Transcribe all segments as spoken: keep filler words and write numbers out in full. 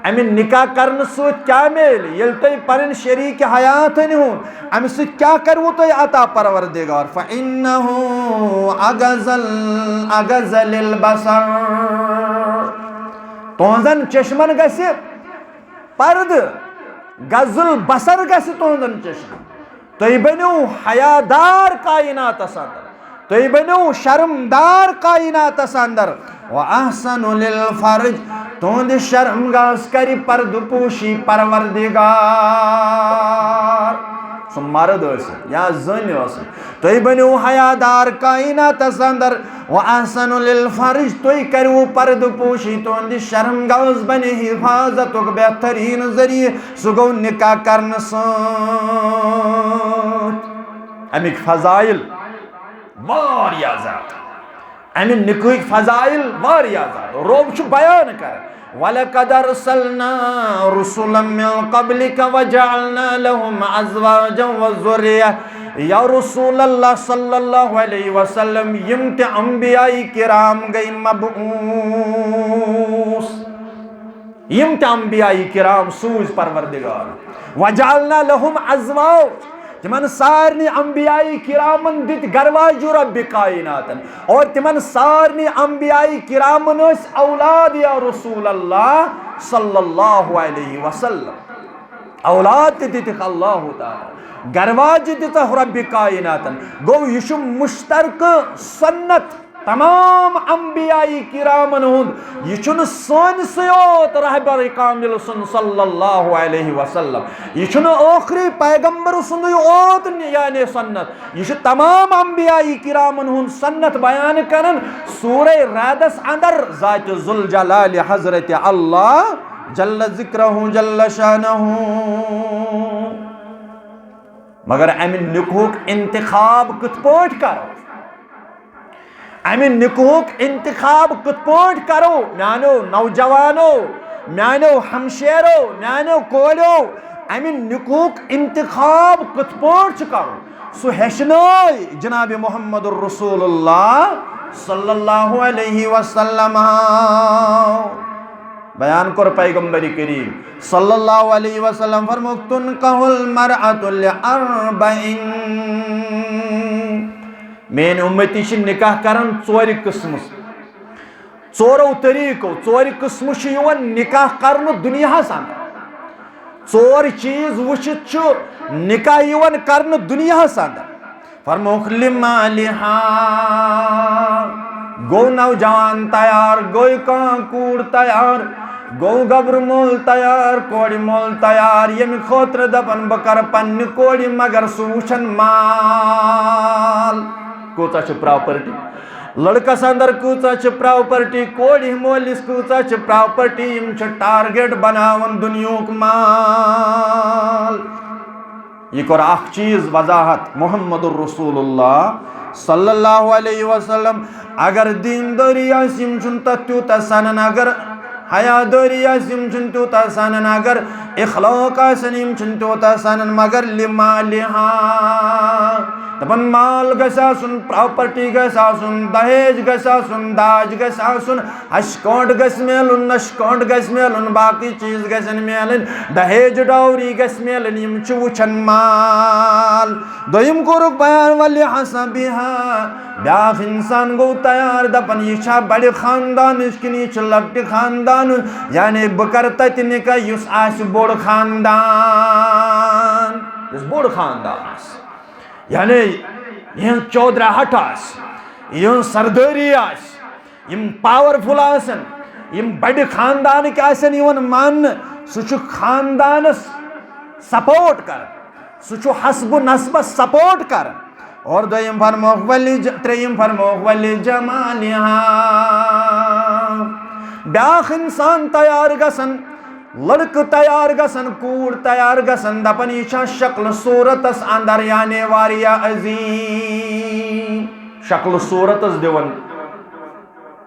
امہِ نکاح کرنہٕ سۭتۍ کیٛاہ میلہِ؟ ییٚلہِ تۄہہِ پنٕنۍ شریٖک حیات أنۍ ہُن، امہِ سۭتۍ کیٛاہ کروٕ تۄہہِ عطا پروردگار؟ فإنه أغض ال-، أغض للبصر۔ تُہنٛزن چشمن گژھِ پردٕ، غض البصر گژھِ تُہنٛزن چشمن۔ تُہۍ بٔنِو حیادار کائناتس اندر، تُہۍ بٔنِو شرمدار کائناتس اندر۔ وأحسن للفرج، تُہنٛدِ شرمگاہس کرِ پردٕ پوشی پروردگار۔ سُہ مرد ٲسِن یا زٔنۍ ٲسِن، تُہۍ بٔنِو حیادار کائناتس اندر۔ وأحسن للفرج، تُہۍ کٔرِو پردٕ پوشی، تُہنٛدِ شرمگاہس بنہِ حفاظتُک بہترین ذریعہ، سُہ گوٚو نکاح کرنہٕ سۭتۍ۔ اَمِکۍ فضائل واریاہ زیادٕ، اَمہِ نکاحٕکۍ فضائل واریاہ زیادٕ، رۄب چھُ بیان کران۔ ولقد ارسلنا رسلا من قبلك وجعلنا لهم ازواجا وذرية۔ یا رسول اللہ صلی اللہ علیہ وسلم، یِم تہِ انبیاء کرام گٔے مبعوث، یِم تہِ انبیاء کرام سوٗزۍ پروردگار۔ وجعلنا لهم ازواج، تِمن سارنٕے انبیاء کرامن دِتۍ گرواجہِ رۄبِ کائناتن، اور تِمن سارنٕے انبیاء کرامن ٲسۍ اولاد یا رسول اللہ صلی اللہ علیہ وسلم۔ اولاد تہِ دِتِکھ اللہ تعالیٰ، گرواجہِ دِژکھ رۄبِ کائناتن۔ گوٚو، یہِ چھُ مشترکہٕ سنت تمام انبیاء کرامن ہُنٛد۔ یہِ چھُنہٕ سٲنسٕے یوت رہبر کامل سُنٛد صلی اللہ علیہ وسلم، یہِ چھُنہٕ ٲخری پیغمبر سُنٛدٕے یوت یعنی سنت، یہِ چھُ تمام انبیاء کرامن ہُنٛد سنت بیان کران۔ سورہ رعدس اندر ذات ذوالجلال حضرت اللہ جل ذکرہ جل شانہ۔ مگر امہِ نکاحُک انتخاب کِتھ پٲٹھۍ کرو؟ امہِ نکاحُک انتخاب کِتھ پٲٹھۍ کرو؟ میانیو نوجوانو، میانیو ہمشیرو، میانیو کوریو، امہِ نکاحُک انتخاب کِتھ پٲٹھۍ چھُ کرُن؟ سُہ ہیٚچھنٲے جناب محمد رسول اللہ صلی اللہ علیہ وسلم۔ بیان کوٚر پیغمبر کریم صلی اللہ علیہ وسلم، فرموو، تنکح المرأة لأربع۔ میٲنۍ اُمتی چھِ نکاح کران ژورِ قٕسمہٕ، ژورو طریٖقو، ژورِ قٕسمہٕ چھُ یِوان نکاح کرنہٕ دُنیاہس اندر۔ ژور چیٖز وٕچھِتھ چھُ نکاح یِوان کرنہٕ دُنیاہس اندر۔ فرمووُکھ لمالہا، گوٚو نوجوان تیار، گوٚو کانٛہہ کوٗر تیار، گوٚو گبرٕ مول تیار، کورِ مول تیار، ییٚمہِ خٲطرٕ دپان بہٕ کرٕ پننہِ کورِ، مگر سُہ وٕچھان مال کوٗتاہ چھُ، پراپرٹی۔ لڑکس اندر کۭژاہ چھِ پراپرٹی، کورِ مٲلِس کۭژاہ چھِ پراپرٹی، یِم چھِ ٹارگیٹ بناوان دُنیہُک مال۔ یہِ کوٚر اکھ چیٖز وضاحت محمد رسول اللہ صلی اللہ علیہ وسلم۔ اگر دیندٲری آسہِ، یِم چھُنہٕ تتھ تیوٗتاہ سنان، اگر حیا دٲری آسہِ، یِم چھِنہٕ تیوٗتاہ سنان، اگر اخلاق آسن، یِم چھِنہٕ تیوٗتاہ سنان، مگر لمالہا۔ دپان مال گژھِ آسُن، پراپرٹی گژھِ آسُن، دہیج گژھِ آسُن، داج گژھِ آسُن، ہشہِ کٲنٛٹھ گژھِ میلُن، نشہِ کٲنٛٹھ گژھِ میلُن، باقٕے چیٖز گژھن میلٕنۍ، دہیج ڈاوری گژھِ میلٕنۍ، یِم چھِ وٕچھان مال۔ دوٚیِم کوٚرُکھ بیان، ولحسبہا، بیاکھ انسان گوٚو تیار، دپان یہِ چھا بڑِ خاندانٕچ کِنہٕ یہِ چھِ لۄکٹہِ خاندانٕچ، یعنی بہٕ کرٕ تتہِ نکاح یُس آسہِ بوٚڑ خاندان، یُس بوٚڑ خاندان آسہِ، یعنی یِہٕنٛز چودرا ہٹ آسہِ، یِہٕنٛز سردٲری آسہِ، یِم پاورفل آسن، یِم بڑِ خاندانٕکۍ آسن یِوان ماننہٕ، سُہ چھُ خاندانس سپورٹ کران، سُہ چھُ حسب و نسبس سپورٹ کران۔ اور دوٚیِم فرموکھ ولی ج-، ترٛیٚیِم فرموکھ ولی جمالہا۔ بیٛاکھ انسان تیار گژھان، لڑکہٕ تیار گژھان، کوٗر تیار گژھان، دپان یہِ چھا شکل صورتس اندر یعنی واریاہ عظیم، شکل صورتس دِوان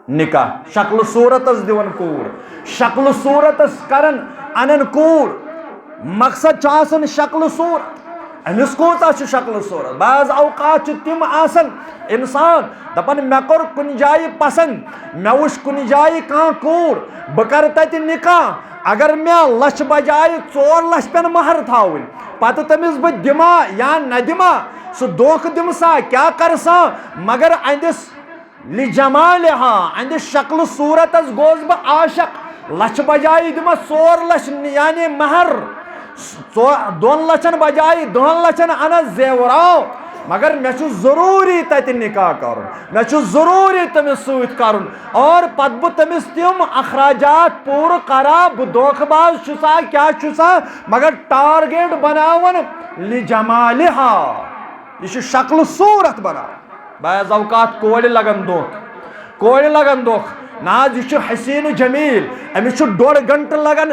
نکاح، شکل صورتس دِوان کوٗر، شکل صورتس کران انان کوٗر۔ مقصد چھُ آسان شکل صورت، أمِس کۭژاہ چھِ شکلہٕ صوٗرت؟ بعض اوقات چھِ تِم آسان، اِنسان دَپان، "مےٚ کوٚر کُنہِ جایہِ پسنٛد، مےٚ وٕچھ کُنہِ جایہِ کانٛہہ کوٗر، بہٕ کَرٕ تَتہِ نِکاح، اگر مےٚ لَچھِ بجایہِ ژور لَچھ پٮ۪ن مہر تھاوٕنۍ، پَتہٕ تٔمِس بہٕ دِما یا نہ دِما، سُہ دھوکہٕ دِمہٕ سا، کیٛاہ کَرٕ سا؟" مگر أہنٛدِس لِجَمالِہا، أہنٛدِ شکلہٕ صوٗرتس گوس بہٕ عاشق۔ لَچھِ بجایہِ دِمس ژور لَچھ، یعنی مہر۔ ژو-، دۄن لَچھن بجایہِ دَہن لَچھن اَنس زیوراو۔ مگر مےٚ چھُ ضروٗری تَتہِ نِکاح کَرُن۔ مےٚ چھُ ضروٗری تٔمِس سۭتۍ کَرُن۔ اور پتہٕ بہٕ تٔمِس تِم اخراجات پوٗرٕ کرا، بہٕ دھوکہٕ باز چھُسا، کیٛاہ چھُسا، مگر target بناوان لِجَمالِہا۔ یہِ چھُ شکلہٕ صوٗرت بناوان۔ بعض اوقات کورِ لگان دھوکہٕ، کورِ لگان دھوکہٕ۔ نہ حظ، یہِ چھُ حسین و جمیل، أمِس چھُ ڈوٚڈ گھنٹہٕ لگان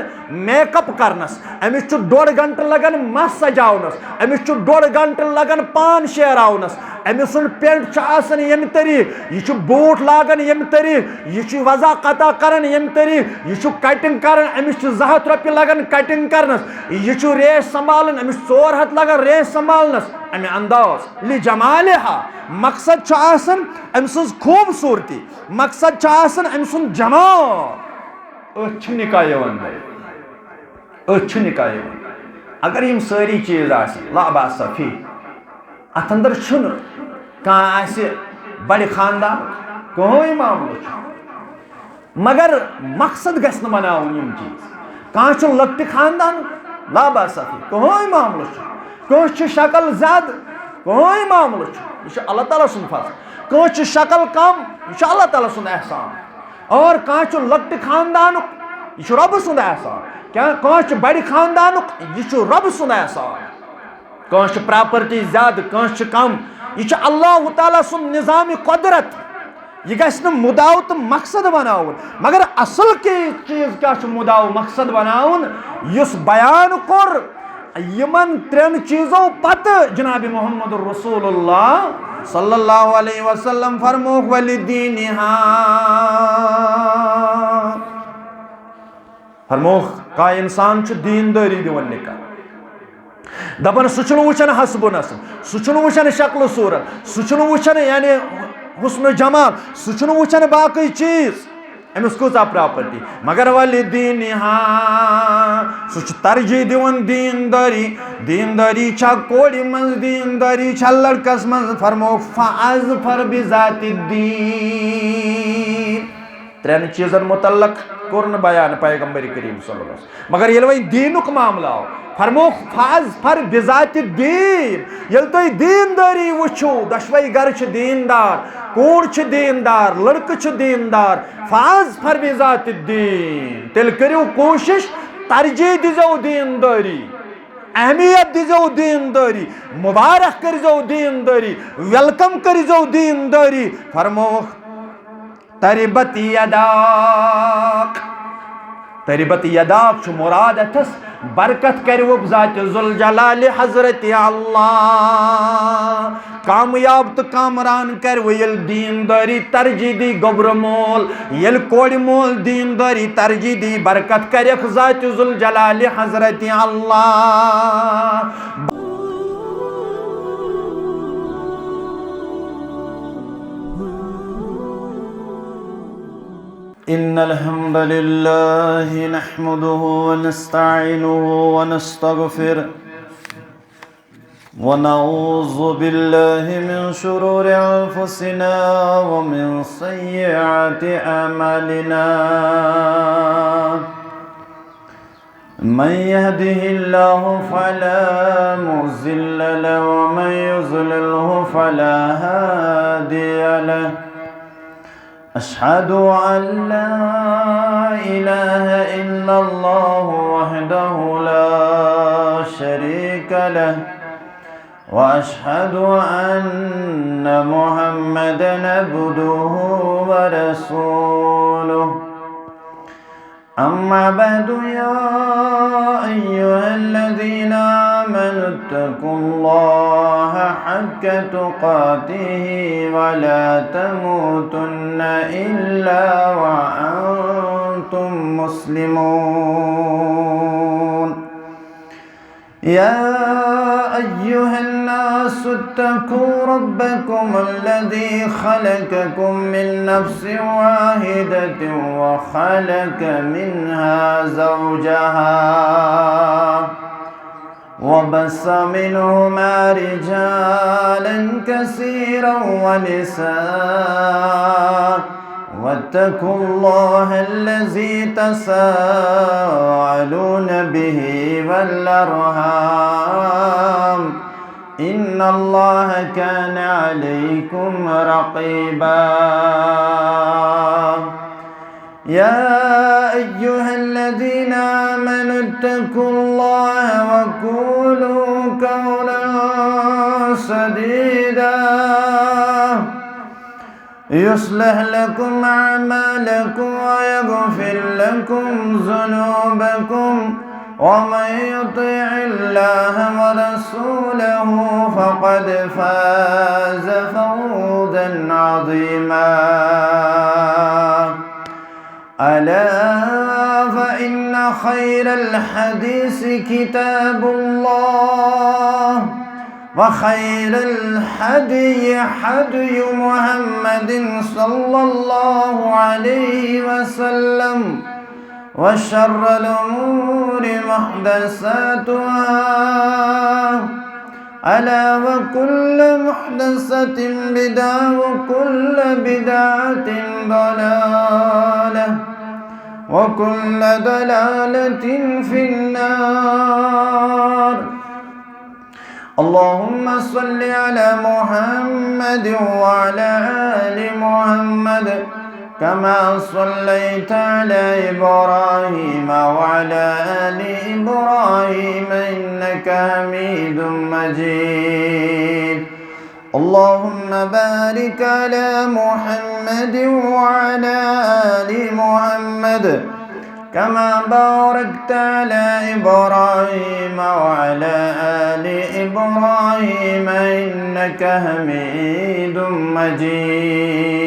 make up کرنس، أمِس چھُ ڈوٚڈ گھنٹہٕ لگان مَس سجاونس، أمِس چھُ ڈوٚڈ گھنٹہٕ لگان پان شیراونس۔ أمۍ سُنٛد pant چھُ آسان ییٚمہِ طریٖقہٕ، یہِ چھُ boot لاگان ییٚمہِ طریٖقہٕ، یہِ چھُ وضع قطع کران ییٚمہِ طریٖقہٕ، یہِ چھُ cutting کران، أمِس چھُ زٕ ہتھ رۄپیہِ لگان cutting کرنس، یہِ چھُ ریش سنبھالان، أمِس چھُ ژور ہتھ لگان ریش سنبھالنس۔ اَمہِ انداز، لِجَمالِہا، مقصد چھُ آسان أمۍ سٕنٛز خوٗبصوٗرتی، مقصد چھُ آسان أمۍ سُنٛد جمال۔ أتھۍ چھُ نِکاح یِوان بٔرِتھ۔ أتھۍ چھُ نِکاح یِوان۔ اگر یِم سٲری چیٖز آسن، لا باس فی، اَتھ اندر چھُنہٕ کانٛہہ آسہِ بڑِ خاندان، کٕہٕنۍ معاملہٕ چھُنہٕ۔ مگر مقصد گژھِ نہٕ بناوُن یِم چیٖز۔ کانٛہہ چھُ لۄکٹہِ خاندان، لا باس فی، کٕہٕنۍ معاملہٕ چھُنہٕ۔ کٲنٛسہِ چھِ شکل زیادٕ، کٕہٕنۍ معاملہٕ چھُنہٕ۔ یہِ چھُ اللہ تعالیٰ سُنٛد فضل۔ کٲنٛسہِ چھِ شکل کم، یہِ چھُ اللہ تعالیٰ سُنٛد احسان۔ اور کانٛہہ چھُ لۄکٹہِ خاندانُک، یہِ چھُ رۄبہٕ سُنٛد احسان۔ کیٛاہ کانٛہہ چھُ بڑِ خاندانُک، یہِ چھُ رۄبہٕ سُنٛد احسان۔ کٲنٛسہِ چھِ property زیادٕ، کٲنٛسہِ چھِ کم۔ یہِ چھُ اللہ تعالیٰ سُنٛد نظامِ قدرت۔ یہِ گژھِ نہٕ مُدعا تہٕ مقصد بناوُن۔ مگر اصل کے چیٖز کیٛاہ چھُ مُدعا مقصد بناوُن؟ یُس بیان کوٚر یِمن ترٛٮ۪ن چیٖزو پتہٕ جناب محمد رسول اللہ صلی اللہ علیہ وسلم فرمووُکھ، "ولدینہا"۔ فرمووُکھ، کانٛہہ انسان چھُ دیندٲری دِوان نِکاح۔ دپان، سُہ چھُنہٕ وٕچھان حسب و نسب، سُہ چھُنہٕ وٕچھان شکل و صورت، سُہ چھُنہٕ وٕچھان یعنی حسن و جمال، سُہ چھُنہٕ وٕچھان باقٕے چیٖز۔ أمِس کۭژاہ property، مگر ولدینہا، سُہ چھُ ترجیح دِوان دیندٲری۔ دیندٲری چھا کورِ منٛز، دیندٲری چھا لڑکس منٛز؟ فرمووُکھ، فاظفر بذات الدین۔ ترٛٮ۪ن چیٖزن متعلق کوٚر نہٕ بیان پیغمبر کریم صلی اللہ علیہ وسلم۔ مگر ییٚلہِ وۄنۍ دیٖنُک معاملہٕ آو، فرمووُکھ، فاظفر بذات الدین۔ ییٚلہِ تُہۍ دیٖندٲری وٕچھِو، دۄشوَے گرٕ چھِ دیٖندار، کوٗر چھِ دیٖندار، لڑکہٕ چھُ دیٖندار، فاظفر بذات الدین۔ تیٚلہِ کٔرِو کوٗشِش، ترجیح دیٖزیو دیٖندٲری، اہمیت دیٖزیو دیٖندٲری، مبارک کٔرۍزیو دیٖندٲری، welcome کٔرۍزیو دیٖندٲری۔ فرمووُکھ، تربت یداک۔ تربت یداک چھُ مراد اتھس، برکت کرِ وۄنۍ ذات ذوالجلال حضرت اللہ۔ کامیاب تہٕ کامران کرِ وۄنۍ ییٚلہِ دیندٲری ترجیح دی گوٚبرٕ مول، ییٚلہِ کورِ مول دیندٲری ترجیح دی، برکت کرٮ۪کھ ذات ذوالجلال حضرت اللہ۔ إن الحمد لله نحمده ونستعينه ونستغفره، ونعوذ بالله من شرور أنفسنا ومن سيئات أعمالنا. من يهده الله فلا مضل له، ومن يضلله فلا هادي له. أشهد أن لا إله إلا الله وحده لا شريك له، وأشهد أن محمدا عبده ورسوله. أما بعد، يا أيها الذين آمنوا اتقوا الله حق تقاته ولا تموتن إلا وأنتم مسلمون. يا أيها الناس اتقوا ربكم الذي خلقكم من نفس واحدة وخلق منها زوجها وبث منهما رجالا كثيرا ونساء واتقوا الله الذي تساءلون به والأرحام إن الله كان عليكم رقيبا. يا أيها الذين آمنوا اتقوا الله وقولوا قولا سديدا يصلح لكم أعمالكم ويغفر لكم ذنوبكم ومن يطع الله ورسوله فقد فاز فوزا عظيما. ألا فإن خير الحديث كتاب الله وخير الهدي هدي محمد صلى الله عليه وسلم وشر الأمور محدثاتها ألا وكل محدثة بدعة وكل بدعة ضلالة وكل ضلالة في النار. اللهم صل على محمد وعلى آل محمد كما صليت على إبراهيم وعلى آل إبراهيم إنك حميد مجيد. اللهم بارك على محمد وعلى آل محمد كما باركت على إبراهيم وعلى آل إبراهيم إنك حميد مجيد.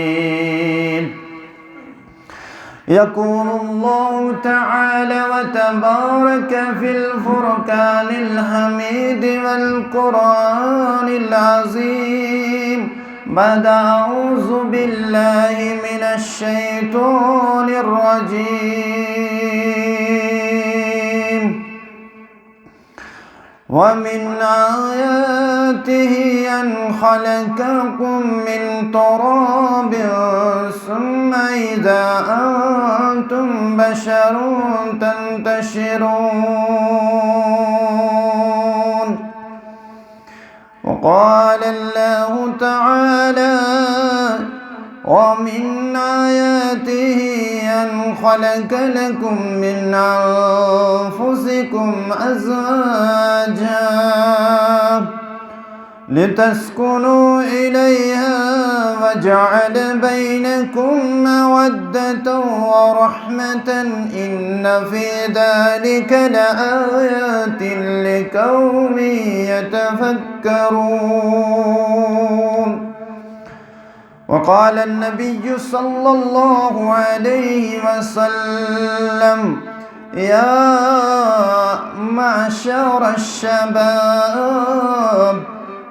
يقول الله تعالى وتبارك في الفرقان الحميد والقرآن العظيم بعد أعوذ بالله من الشيطان الرجيم. ومن آياته أن خلقكم من تراب ثم إذا أنتم بشر تنتشرون. وقال الله تعالى: ومن آياته أن خلق لكم من أنفسكم أزواجا لتسكنوا إليها وجعل بينكم مودة ورحمة إن في ذلك لآيات لقوم يتفكرون. وقال النبي صلى الله عليه وسلم: يا معشر الشباب،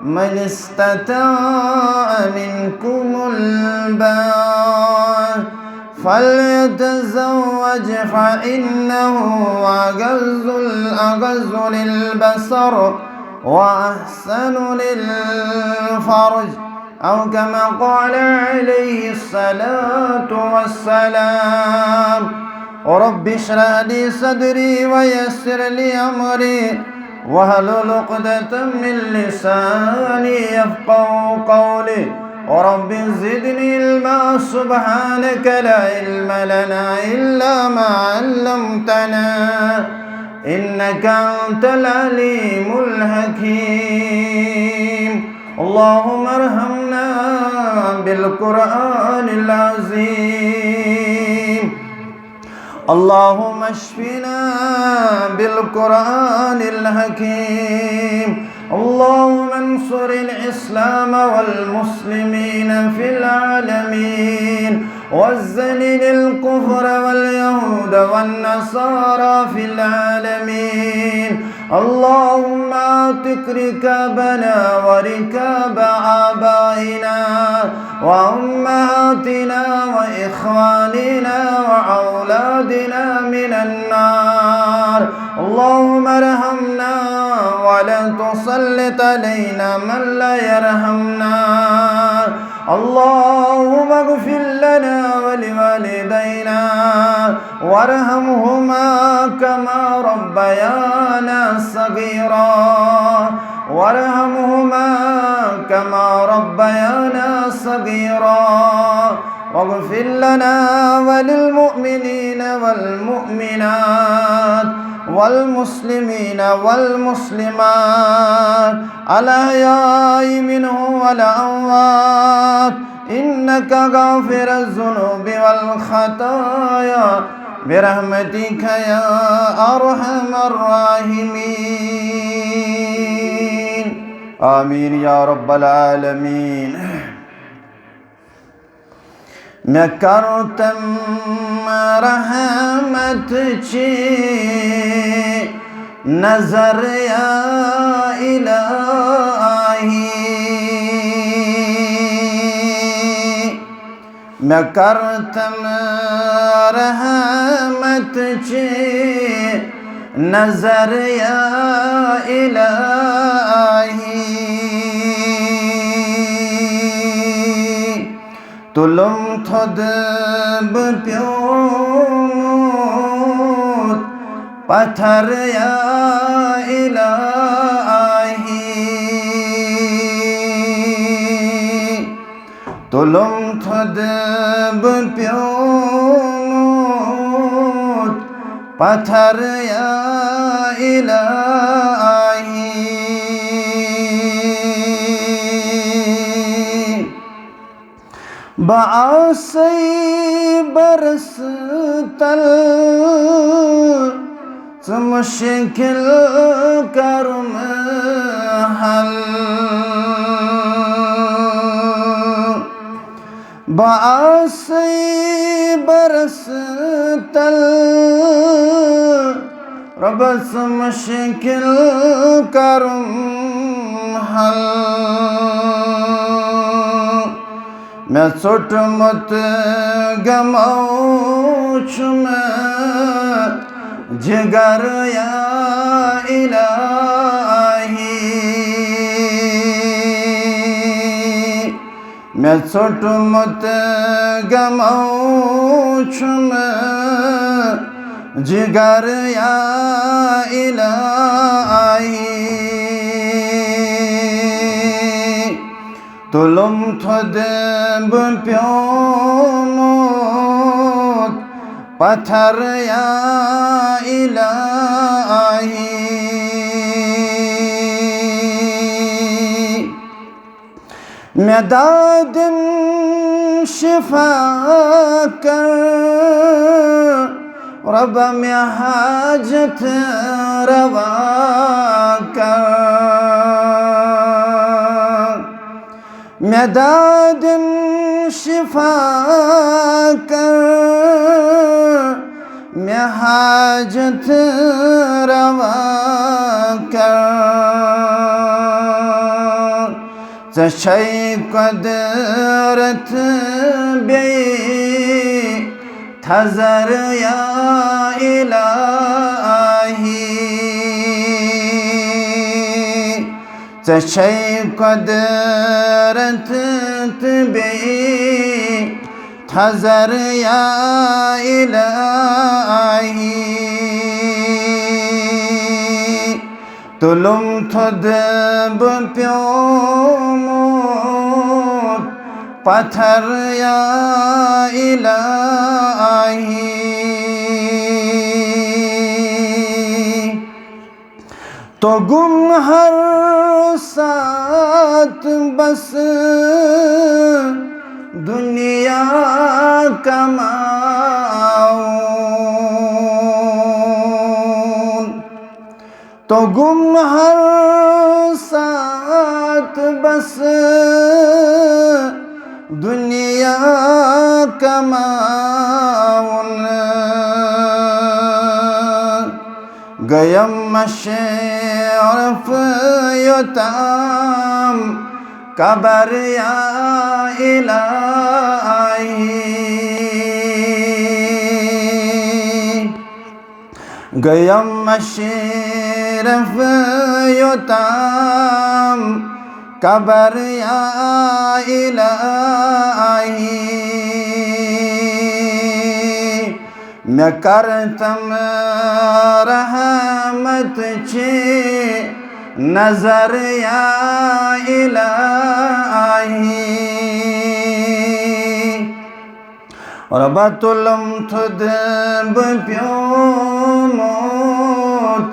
من استطاع منكم الباءة فليتزوج فإنه أغض، أغض للبصر وأحسن للفرج، أو كما قال عليه الصلاة والسلام. رب اشرح لي صدري ويسر لي أمري واحلل عقدة من لساني يفقهوا قولي. رب زدني علما، سبحانك لا علم لنا إلا ما علمتنا إنك أنت العليم الحكيم. اللهم ارحمنا بالقرآن العظيم. اللهم اشفنا بالقرآن الحكيم. اللهم انصر الإسلام والمسلمين في العالمين، وذلل الكفر واليهود والنصارى في العالمين. اللهم اعتق رقابنا ورقاب آبائنا وأمهاتنا وإخواننا وأولادنا من النار. اللهم ارحمنا ولا تسلط علينا من لا يرحمنا. اللهم اغفر لنا ولوالدينا وارحمهما كما ربيانا صغيرا، وارحمهما كما ربيانا صغيرا، واغفر لنا وللمؤمنين والمؤمنات والمسلمين والمسلمات الأحياء منهم والأموات إنك غافر الذنوب والخطايا برحمتك يا أرحم الراحمين. آمين يا رب العالمين. مےٚ کر تم رحمت چی نظر یا الہی۔ مےٚ کر تم رحمت چی نظر یا الہی۔ تُلُم تھوٚد بہٕ پیومُت پتھر یا الہی۔ تُلُم تھوٚد بہٕ پیومُت پتھر یا الہی۔ بہٕ آسَے برس تل، ژٕ مُشکِل کَرُم حل۔ بہٕ آسَے برس تل، رۄبہ ژٕ مُشکِل کَرُم حل۔ مےٚ ژوٚٹمُت غمو چھُ مےٚ جگر یا الہی۔ مےٚ ژوٚٹمُت غمو چھُ مےٚ جگر یا الہی۔ تُلُم تھوٚد بہٕ پیومُت پتھر یا الہی۔ مےٚ دادٮ۪ن شفا کر، رۄبہ مےٚ حاجت روا کر۔ مےٚ دادٮ۪ن شفا کر، مےٚ حاجت روا کر۔ ژےٚ چھے قۄدرت بیٚیہِ تھزر یا الہی۔ ژےٚ چھے قۄدرت تہٕ بیٚیہِ تھزر یا الہی۔ تُلُم تھوٚد بہٕ پیومُت پتھر یا الہی۔ توٚگُم ہر ساتہٕ بس دُنیا کماوُن۔ توٚگُم ہر ساتہٕ بس دُنیا کماوُن۔ گٔیم مشرف یوتام قبر یا الہی۔ گٔیم مشرف یوتام قبر یا الہی۔ مےٚ کر تم رحمت چی نظر یا الہی۔ ربہ تُلُم تھوٚد بہٕ پیومُت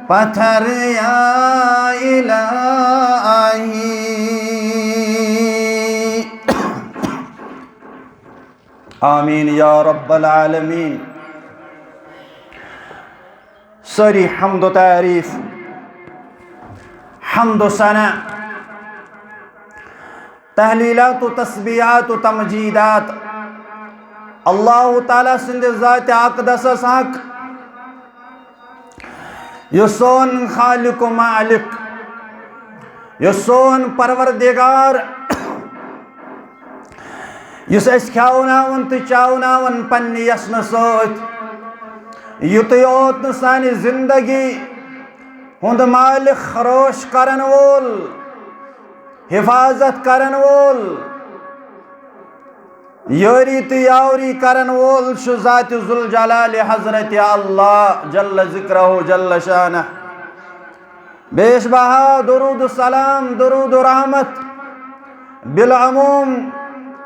پتھر یا الہی۔ آمین یا رب العالمین۔ سٲری حمد و تعریف، حمد و ثنا، تحلیلات و تسبیحات و تمجیدات اللہ تعالیٰ سٕنٛدِ ذاتِ اقدسس حق، یُس سون خالق و مالک، یُس سون پروردگار، یُس اَسہِ کھیاوناوان تہٕ چاوناوان پننہِ یژھنہٕ سۭتۍ، یُتُے یوت نہٕ سانہِ زندگی ہُنٛد مالک خروش کرن وول، حفاظت کرن وول، یٲری تہٕ یاوری کرن وول چھُ ذاتِ ذوالجلال حضرت اللہ جل ذکرہ جل شانہ۔ بیش بہا درود و سلام، درود و رحمت بالعموم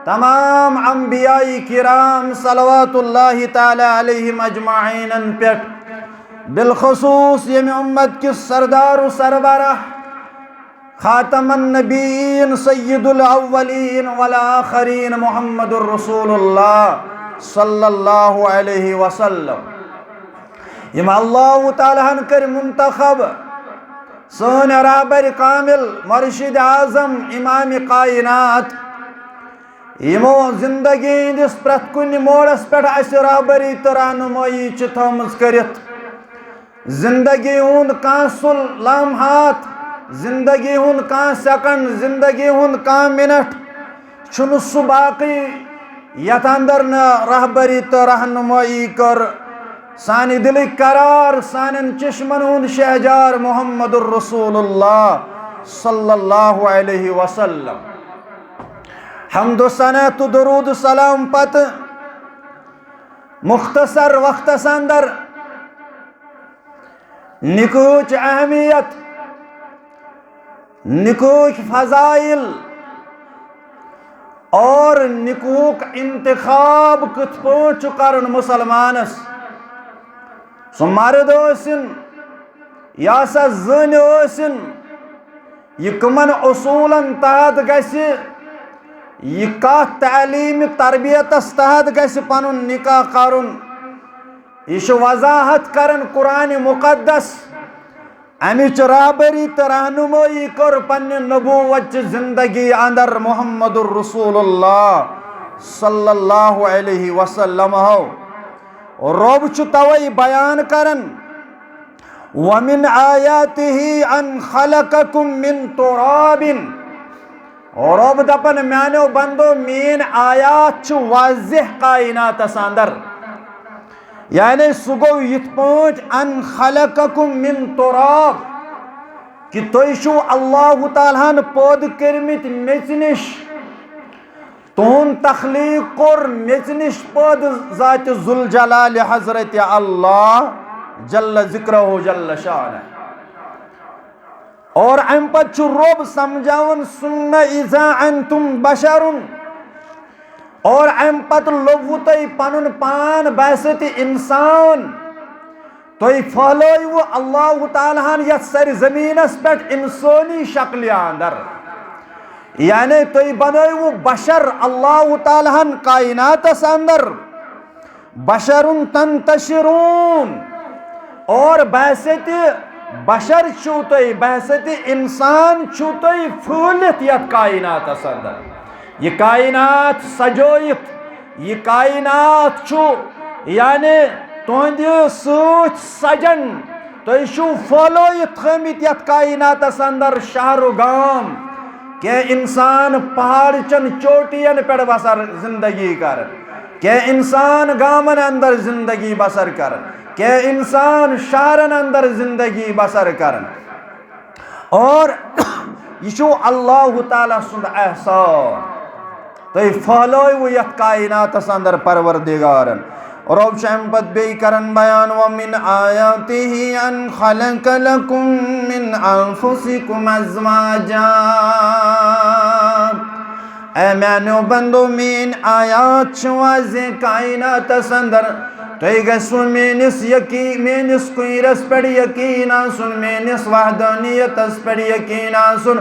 تمام انبیاء کرام صلوات اللہ تعالیٰ علیہم اجمعین پٮ۪ٹھ، بالخصوص ییٚمہِ امت کِس سردار و سربراہ، خاتم النبیین سید الاولین والآخرین محمد الرسول اللہ صلی اللہ علیہ وسلم، یِم اللہ تعالیٰ ہن کٔرۍ منتخب، سٲنۍ رہبر کامل، مرشد اعظم، امام کائنات، یِمو زندگی ہٕنٛدِس پرٛٮ۪تھ کُنہِ موڑس پٮ۪ٹھ اَسہِ رہبری تہٕ رہنمٲیی چھِ تھٲومٕژ کٔرِتھ۔ زندگی ہُنٛد کانٛہہ سُہ لمحات، زندگی ہُنٛد کانٛہہ سیکنڈ، زندگی ہُنٛد کانٛہہ منٹ چھُنہٕ سُہ باقٕے یتھ اندر نہٕ رہبری تہٕ رہنمٲیی کٔر۔ سانہِ دلٕکۍ قرار، سانٮ۪ن چشمن ہُنٛد شہجار محمد الرسول اللہ صلی اللہ علیہ وسلم۔ حمد و ثنا تہٕ درود و سلام پتہٕ مختصر وقتس اندر نکاحٕچ اہمیت، نکاحٕکۍ فضائل اور نکاحُک انتخاب کِتھ پٲٹھۍ چھُ کرُن مسلمانس۔ سُہ مرد ٲسِن یا سۄ زٔنۍ ٲسِن، یہِ کٕمن اصوٗلن تحت گژھِ، یہِ کتھ تعلیٖم تربیتس تحت گژھِ پنُن نکاح کرُن، یہِ چھُ وضاحت کران قرآن مقدس۔ امِچ رہبری تہٕ رہنمٲیی کٔر پننہِ نبوت چہِ زندگی اندر محمد الرسول اللہ صلی اللہ علیہ وسلم ہو۔ رب چھُ توے بیان کران، وَمِنْ آيَاتِهِ أَنْ خَلَقَكُمْ مِنْ تُرَابٍ۔ رب دپان، میانیو بندو، میٲنۍ آیات چھِ واضح کائناتس اندر۔ یعنی سُہ گوٚو یِتھ پٲٹھۍ، أَنْ خَلَقَكُمْ مِنْ تُرَابٍ، کہِ تُہۍ چھِو اللہ تعالیٰ ہن پٲدٕ کٔرمٕتۍ میژِ نِش۔ تُہُنٛد تخلیٖق کوٚر میژِ نِش پٲدٕ ذاتِ ذوالجلال حضرت اللہ جل ذکرہ جل شانہ۔ اور امہِ پتہٕ چھُ رب سمجھاوان، ثُمَّ إِذَا أَنْتُمْ بَشَرٌ، اور امہِ پتہٕ لوٚبوٕ تۄہہِ پنُن پان بحیثیت انسان۔ تُہۍ پھٔہلٲیوٕ اللہ تعالیٰ ہن یتھ سرِ زمینس پٮ۪ٹھ انسٲنی شکلہِ اندر، یعنی تُہۍ بنٲیوٕ بشر اللہ تعالیٰ ہن کائناتس اندر، بشر تنتشرون، اور بحیثیت بشر چھِو تُہۍ، بحیثیت انسان چھِو تُہۍ پھٔہلِتھ یتھ کائناتس اندر۔ یہِ کائنات سجٲیِتھ، یہِ کائنات چھُ یعنی تُہنٛدِ سۭتۍ سجان، تُہۍ چھِو پھٲلٲیِتھ تھٲمٕتۍ یَتھ کائناتَس اندر شہر و گام۔ کینٛہہ اِنسان پہاڑ چٮ۪ن چوٹین پٮ۪ٹھ بسر زندگی کران، کینٛہہ اِنسان گامن اندر زندگی بسر کران، کینٛہہ اِنسان شہرن اندر زندگی بسر کران۔ اور یہِ چھُو اللہ تعالیٰ سُنٛد احسان۔ تُہۍ پھٲلٲوِو یَتھ کائناتَس اندر پروردگارن۔ رۄب چھُ اَمہِ پتہٕ بیٚیہِ کران بیان، وَمِنْ آيَاتِهِ أَنْ خَلَقَ لَكُمْ مِنْ أَنْفُسِكُمْ أَزْوَاجًا۔ اے میانیو بندو، میٲنۍ آیات چھِ واضح کائناتس اندر۔ تۄہہِ گژھِوٕ میٲنِس یقین، میٲنِس کُنرس پٮ۪ٹھ یقین آسُن، میٲنِس وحدانیتس پٮ۪ٹھ یقین آسُن،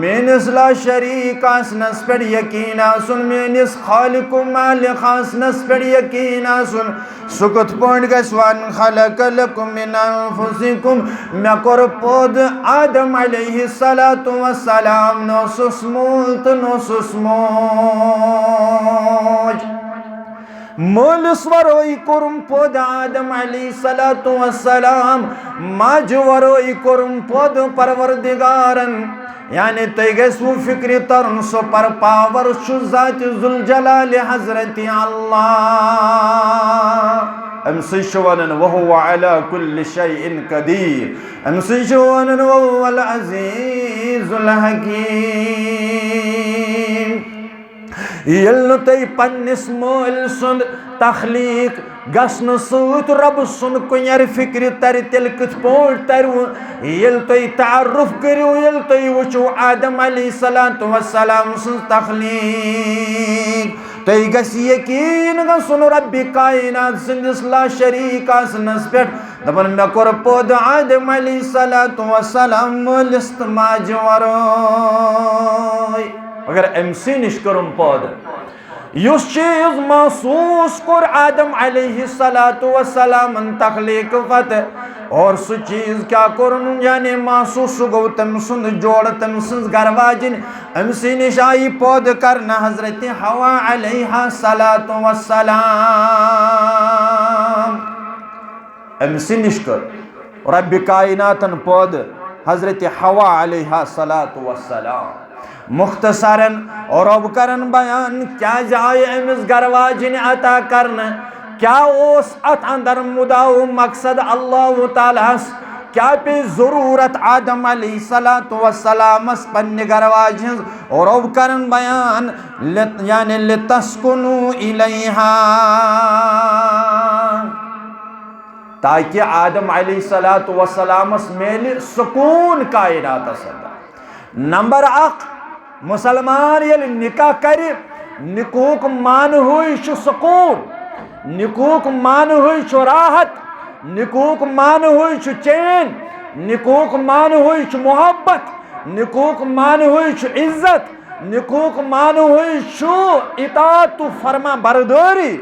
میٲنِس لا شریک آسنس پٮ۪ٹھ یقین آسُن، میٲنِس خالق و مالک آسنس پٮ۪ٹھ یقین آسُن۔ سُہ کِتھ پٲٹھۍ گژھِ؟ وَأَنْ خَلَقَ لَكُمْ مِنْ أَنْفُسِكُمْ۔ مےٚ کوٚر پٲدٕ آدم علیہ الصلوۃ والسلام، نہ اوسُس مول تہٕ نہ اوسُس موج۔ مٲلِس ورٲے کوٚرُم پٲدٕ آدم علیہ الصلوۃ والسلام، ماجہِ ورٲے کوٚرُم پٲدٕ پروردگارن۔ یعنی تُہۍ گژھِوٕ فِکرِ تَرُن، سُپر پاور چھُ ذاتِ ذوالجلالِ حضرتِ اللہ۔ أمۍ سٕے چھُ وَنان، وَهُوَ عَلَى كُلِّ شَيْءٍ قَدِيرٌ۔ أمۍ سٕے چھُ وَنان، وَهُوَ الْعَزِيزُ الْحَكِيمُ۔ ییٚلہِ نہٕ تۄہہِ پننِس مٲلۍ سُنٛد تخلیٖق گژھنہٕ سۭتۍ رۄبہٕ سُنٛد کُنٮ۪ر فِکرِ ترِ، تیٚلہِ کِتھ پٲٹھۍ ترِوٕ؟ ییٚلہِ تُہۍ تعارُف کٔرِو، ییٚلہِ تُہۍ وٕچھِو آدم علیہ الصلوۃ والسلام سٕنٛز تخلیٖق، تۄہہِ گژھِ یقیٖن گژھُن رۄبِ کائنات سٕنٛدِس لا شریٖک آسنَس پٮ۪ٹھ۔ دَپان، مےٚ کوٚر پٲدٕ آدم علیہ الصلوۃ والسلام مٲلِس تہٕ ماجہِ ورٲے، مگر أمۍ سٕے نِش کوٚرُم پٲدٕ۔ یُس چیٖز محسوٗس کوٚر آدم علیہ الصلوۃ والسلامن تخلیٖق پتہٕ، اور سُہ چیٖز کیٛاہ کوٚرُن، یعنی محسوٗس، سُہ گوٚو تٔمۍ سُنٛد جوڑٕ، تٔمۍ سٕنٛز گرٕ واجِنۍ، أمۍ سٕے نِش آیہِ پٲدٕ کرنہٕ حضرت حوا علیہ الصلوۃ والسلام۔ أمۍ سٕے نِش کٔر رۄبِ کائناتن پٲدٕ حضرت حوا علیہ الصلوۃ والسلام۔ مختصراً رۄب کرن بیان کیازِ آیہِ أمِس گرٕ واجِنۍ عطا کرنہٕ، کیاہ اوس اتھ اندر مُدعا و مقصد اللہ تعالیٰ ہس، کیاہ پیٚیہِ ضروٗرت آدم علیہ الصلوۃ والسلامس پننہِ گرٕ واجہِ ہٕنٛز؟ رۄب کرن بیان، لت-، یعنی لِتَسْكُنُوا إِلَيْهَا، تاکہِ آدم علیہ الصلوۃ والسلامس میلہِ سکوٗن کائناتس اندر۔ نمبر اکھ، مسلمان ییٚلہِ نکاح کرِ، نکاحُک معنہٕے چھُ سکوٗن، نکاحُک معنہٕے چھُ راحت، نکاحُک معنہٕے چھُ چین، نکاحُک معنہٕے چھُ محبت، نکاحُک معنہٕے چھُ عزت، نکاحُک معنہٕے چھُ اطاعت و فرما بردٲری۔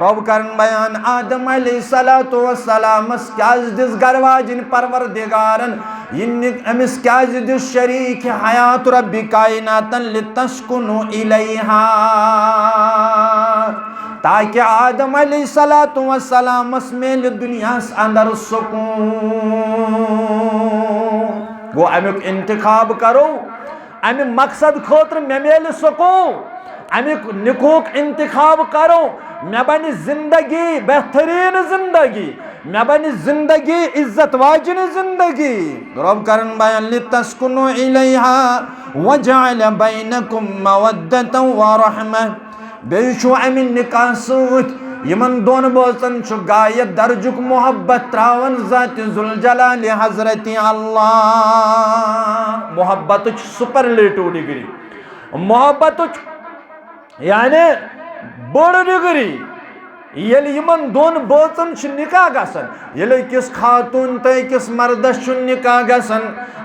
رۄب کرن بیان آدم علیہ الصلوۃ والسلامس کیازِ دِژ گرٕ واجِنۍ پروردگارن، یہِ نہِ-، أمِس کیازِ دِژ شریٖک حیات رۄبِ کائناتن، لِتَسْكُنُوا إِلَيْهَا، تاکہِ آدم علیہ الصلوۃ والسلامس میلہِ دُنیاہس اندر سکوٗن۔ گوٚو امیُک انتخاب کرو، امہِ مقصد خٲطرٕ مےٚ میلہِ سکوٗن، امیُک نکاحُک انتخاب کرو، مےٚ بنہِ زندگی بہتریٖن زندگی، مےٚ بنہِ زندگی عزت واجنہِ زندگی۔ رۄب کرن بیان، لِتَسْكُنُوا إِلَيْهَا وَجَعَلَ بَيْنَكُمْ مَوَدَّةً وَرَحْمَةً۔ بیٚیہِ چھُ امہِ نکاح سۭتۍ یِمن دۄن بٲژن چھُ غایت درجُک محبت تراوان ذاتِ ذوالجلالِ حضرتِ اللہ۔ محبتٕچ سپرلیٹو ڈگری، محبتٕچ یعنی بٔڑ ڈگری۔ ییٚلہِ یِمن دۄن بٲژن چھُ نکاح گژھان، ییٚلہِ أکِس خاتوٗن تہٕ أکِس مردس چھُ نکاح گژھان،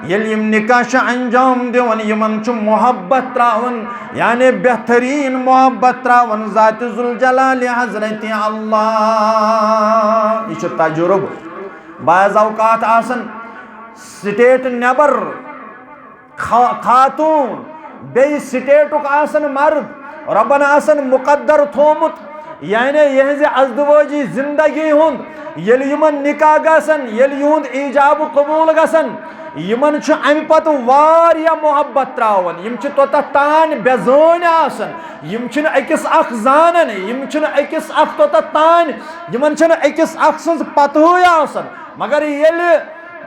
ییٚلہِ یِم نکاح چھِ انجام دِوان، یِمن چھُ محبت تراوان، یعنی بہتریٖن محبت تراوان ذاتِ ذوالجلالِ حضرتِ اللہ۔ یہِ چھُ تجربہٕ۔ بعض اوقات آسان سٹیٹ نٮ۪بر خا-، خاتوٗن، بیٚیہِ سٹیٹُک آسان مرد، رۄبن آسان مقدر تھومُت، یعنی یِہٕنٛزِ ازدوٲجی زندگی ہُنٛد ییٚلہِ یِمن نکاح گژھن، ییٚلہِ یِہُنٛد ایجاب قبول گژھن، یِمن چھُ امہِ پتہٕ واریاہ محبت تراوان۔ یِم چھِ توٚتتھ تام بے زٲنۍ آسان، یِم چھِنہٕ أکِس اکھ زانان، یِم چھِنہٕ أکِس اکھ توٚتتھ تام، یِمن چھَنہٕ أکِس اکھ سٕنٛز پتہٕے آسان۔ مگر ییٚلہِ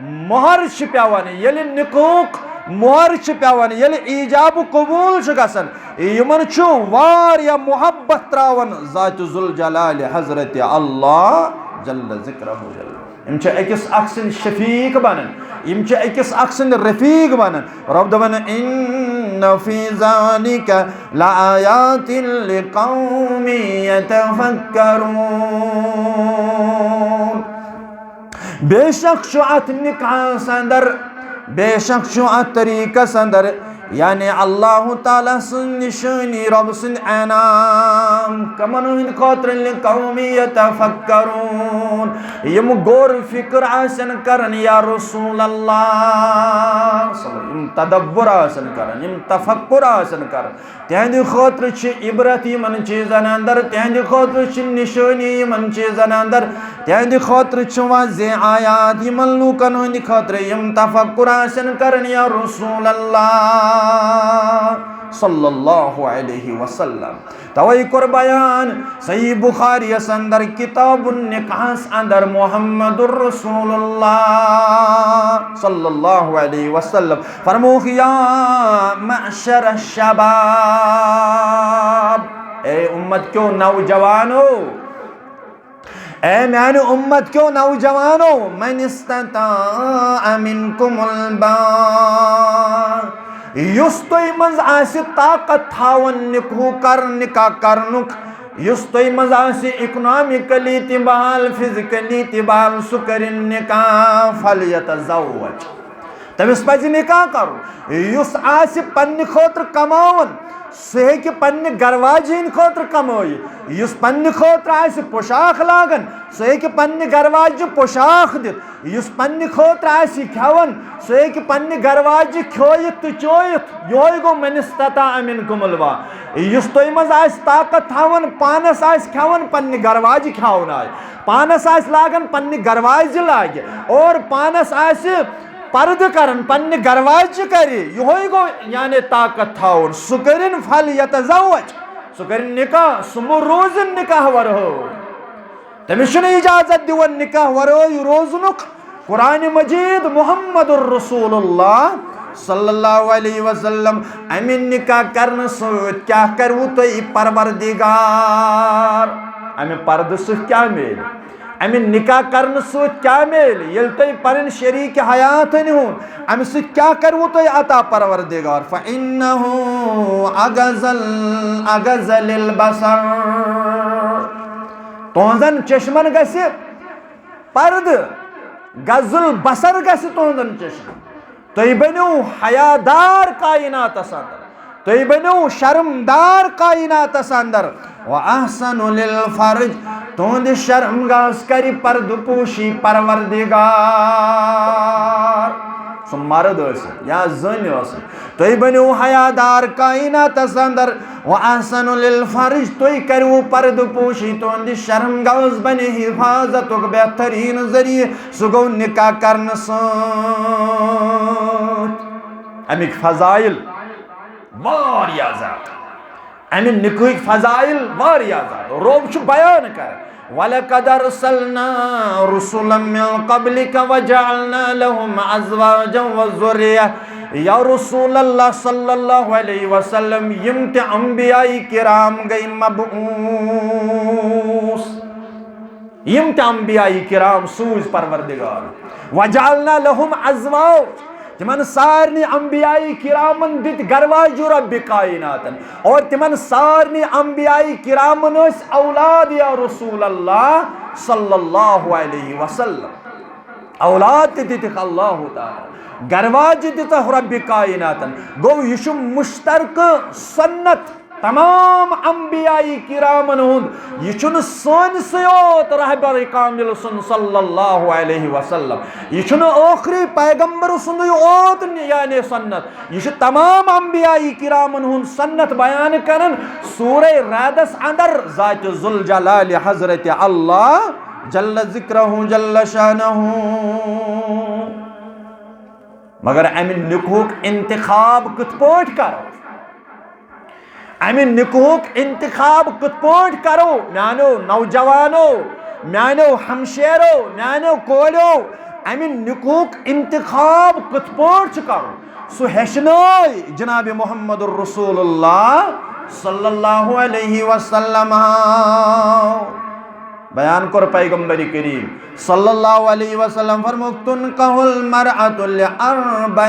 مۄہر چھِ پٮ۪وان، ییٚلہِ نکاحُک مۄہر چھِ پٮ۪وان، ییٚلہِ ایجاب قبول چھُ گژھان، یِمن چھُ واریاہ محبت تراوان ذات ذوالجلال حضرت اللہ جل ذکرہ جل۔ یِم چھِ أکِس اکھ سٕنٛدۍ شفیق بنان، یِم چھِ أکِس اکھ سٕنٛدۍ رفیق بنان۔ رب دپان، ان فی ذلک لآیات لقوم یتفکرون۔ بے شک چھُ اتھ نکاحس اندر، بے شک چھُ اتھ طریقس اندر، یعنی اللہ تعالیٰ سٕنٛز نشٲنی، رب سٕنٛدۍ انعام۔ کمن ہٕنٛدِ خٲطرٕ؟ لقوم یتفکرون، یِم غور فکر آسن کران یا رسول اللہ، یِم تدبر آسن کران، یِم تفکر آسن کران۔ تِہنٛدِ خٲطرٕ چھِ عبرت یِمن چیٖزن اندر، تِہنٛدِ خٲطرٕ چھِ نشٲنی یِمن چیٖزن اندر، تِہنٛدِ خٲطرٕ چھِ واضح آیات یِمن لوٗکن ہٕنٛدِ خٲطرٕ یِم تفکر آسن کران یا رسول اللہ صلی اللہ علیہ وسلم۔ توے کوٚر بیان صحیح بخاری یس اندر کتاب النکاحس اندر محمد رسول اللہ صلی اللہ علیہ وسلم فرمووُکھ، یا معشر الشباب، اے امت کیو نوجوانو، اے میانہِ امت کیو نوجوانو، من استطاع منکم الباء، یُس تۄہہِ منٛز آسہِ طاقت تھاوان نکاح کر، نکاح کرنُک، یُس تۄہہِ منٛز آسہِ اکنامکلی تہِ بحال، فزیکلی تہِ بحال، سُہ کٔرِن نکاح، فلیتزوج۔ تٔمِس پَزِ نکاح کَرُن۔ یُس آسہِ پننہِ خٲطرٕ کماوان، سُہ ہیٚکہِ پننہِ گرٕ واجہِ ہِنٛدِ خٲطرٕ کمٲوِتھ۔ یُس پننہِ خٲطرٕ آسہِ پوشاک لاگان، سُہ ہیٚکہِ پننہِ گرٕ واجہِ پوشاک دِتھ۔ یُس پننہِ خٲطرٕ آسہِ کھٮ۪وان، سُہ ہیٚکہِ پننہِ گرٕ واجہِ کھیٲوِتھ تہٕ چٲوِتھ۔ یِہوٚے گوٚو من استطاع منکم الباء۔ یُس تۄہہِ منٛز آسہِ طاقت تھاوان، پانس آسہِ کھٮ۪وان، پننہِ گرٕ واجہِ کھیاونایہِ، پانس آسہِ لاگان، پننہِ گرٕ واجہِ لاگہِ، اور پانس آسہِ پردٕ کرن، پننہِ گرٕ واجہِ کرِ، یِہوٚے گوٚو یعنی طاقت تھاوُن۔ سُہ کٔرِن فلیتزوج، سُہ کٔرِن نکاح، سُہ مہٕ روزِن نکاح ورٲے۔ تٔمِس چھُنہٕ اجازت دِوان نکاح ورٲے روزنُک۔ قرآن مجید محمد رسول اللہ صلی اللہ علیہ وسلم، امہِ نکاح کرنہٕ سۭتۍ کیٛاہ کروٕ تۄہہِ پروردگار؟ امہِ پردٕ سۭتۍ کیٛاہ میلہِ؟ امہِ نکاح کرنہٕ سۭتۍ کیٛاہ میلہِ؟ ییٚلہِ تۄہہِ پنٕنۍ شریٖک حیات أنۍ ہُن، امہِ سۭتۍ کیٛاہ کروٕ تۄہہِ عطا پروردگار؟ فإنه أغض ال-، أغض للبصر۔ تُہنٛزن چشمن گژھِ پردٕ، غض البصر گژھِ تُہنٛزن چشمن۔ تُہۍ بٔنِو حیادار کائناتس اندر، تُہۍ بٔنِو شرمدار کائناتس اندر۔ وأحسن للفرج، تُہنٛدِ شرمگاہس کرِ پردٕ پوشی پروردگار۔ سُہ مرد ٲسِن یا زٔنۍ ٲسِن، تُہۍ بٔنِو حیادار کائناتس اندر۔ وأحسن للفرج، تُہۍ کٔرِو پردٕ پوشی، تُہنٛدِ شرمگاہس بنہِ حفاظتُک بہترین ذریعہ، سُہ گوٚو نکاح کرنہٕ سۭتۍ۔ امیِکۍ فضائل واریاہ زیادٕ، امہِ نکاحٕکۍ فضائل واریاہ زیادٕ، رب چھُ بیان کران۔ وَلَقَدْ أَرْسَلْنَا رُسُلًا مِّن قَبْلِكَ وَجَعَلْنَا لَهُمْ أَزْوَاجًا وَذُرِّيَّةً۔ یا رسول اللہ صلی اللہ علیہ وسلم، یِم تہِ انبیاء کرام گٔے مبعوث، یِم تہِ انبیاء کرام سوٗزۍ پروردگار۔ وَجَعَلْنَا لَهُمْ أَزْوَاجًا، تِمن سارنٕے انبیاء کرامن دِتۍ گرواجہِ رب کائناتن، اور تِمن سارنٕے انبیاء کرامن ٲسۍ اولاد یا رسول اللہ صلی اللہ علیہ وسلم۔ اولاد تہِ دِتِکھ اللہ تعالیٰ، گرواجہِ دِژکھ رب کائناتن۔ گوٚو، یہِ چھُ مشترکہٕ سنت۔ تمام انبیاء کرامن ہُنٛد، یہِ چھُنہٕ سٲنِسٕے یوت رہبر کامل سُنٛد صلی اللہ علیہ وسلم، یہِ چھُنہٕ ٲخری پیغمبر سُنٛدُے یوت یعنی سنت، یہِ چھُ تمام انبیاء کرامن ہُنٛد سنت بیان کران سورہ رعدس اندر، ذات ذوالجلال حضرت اللہ جل ذکرہ جل شانہ۔ مگر امہِ نکاحُک انتخاب کِتھ پٲٹھۍ کرو؟ امہِ نکاحُک انتخاب کِتھ پٲٹھۍ کرو؟ میانیو نوجوانو، میانیو ہمشیرو، میانیو کوریو، امہِ نکاحُک انتخاب کِتھ پٲٹھۍ چھُ کرُن؟ سُہ ہیٚچھنٲے جناب محمد رسول اللہ صلی اللہ علیہ وسلم۔ بیان کوٚر پیغمبر کریم صلی اللہ علیہ وسلم، فرموو، "تنکح المرأة لاربع۔"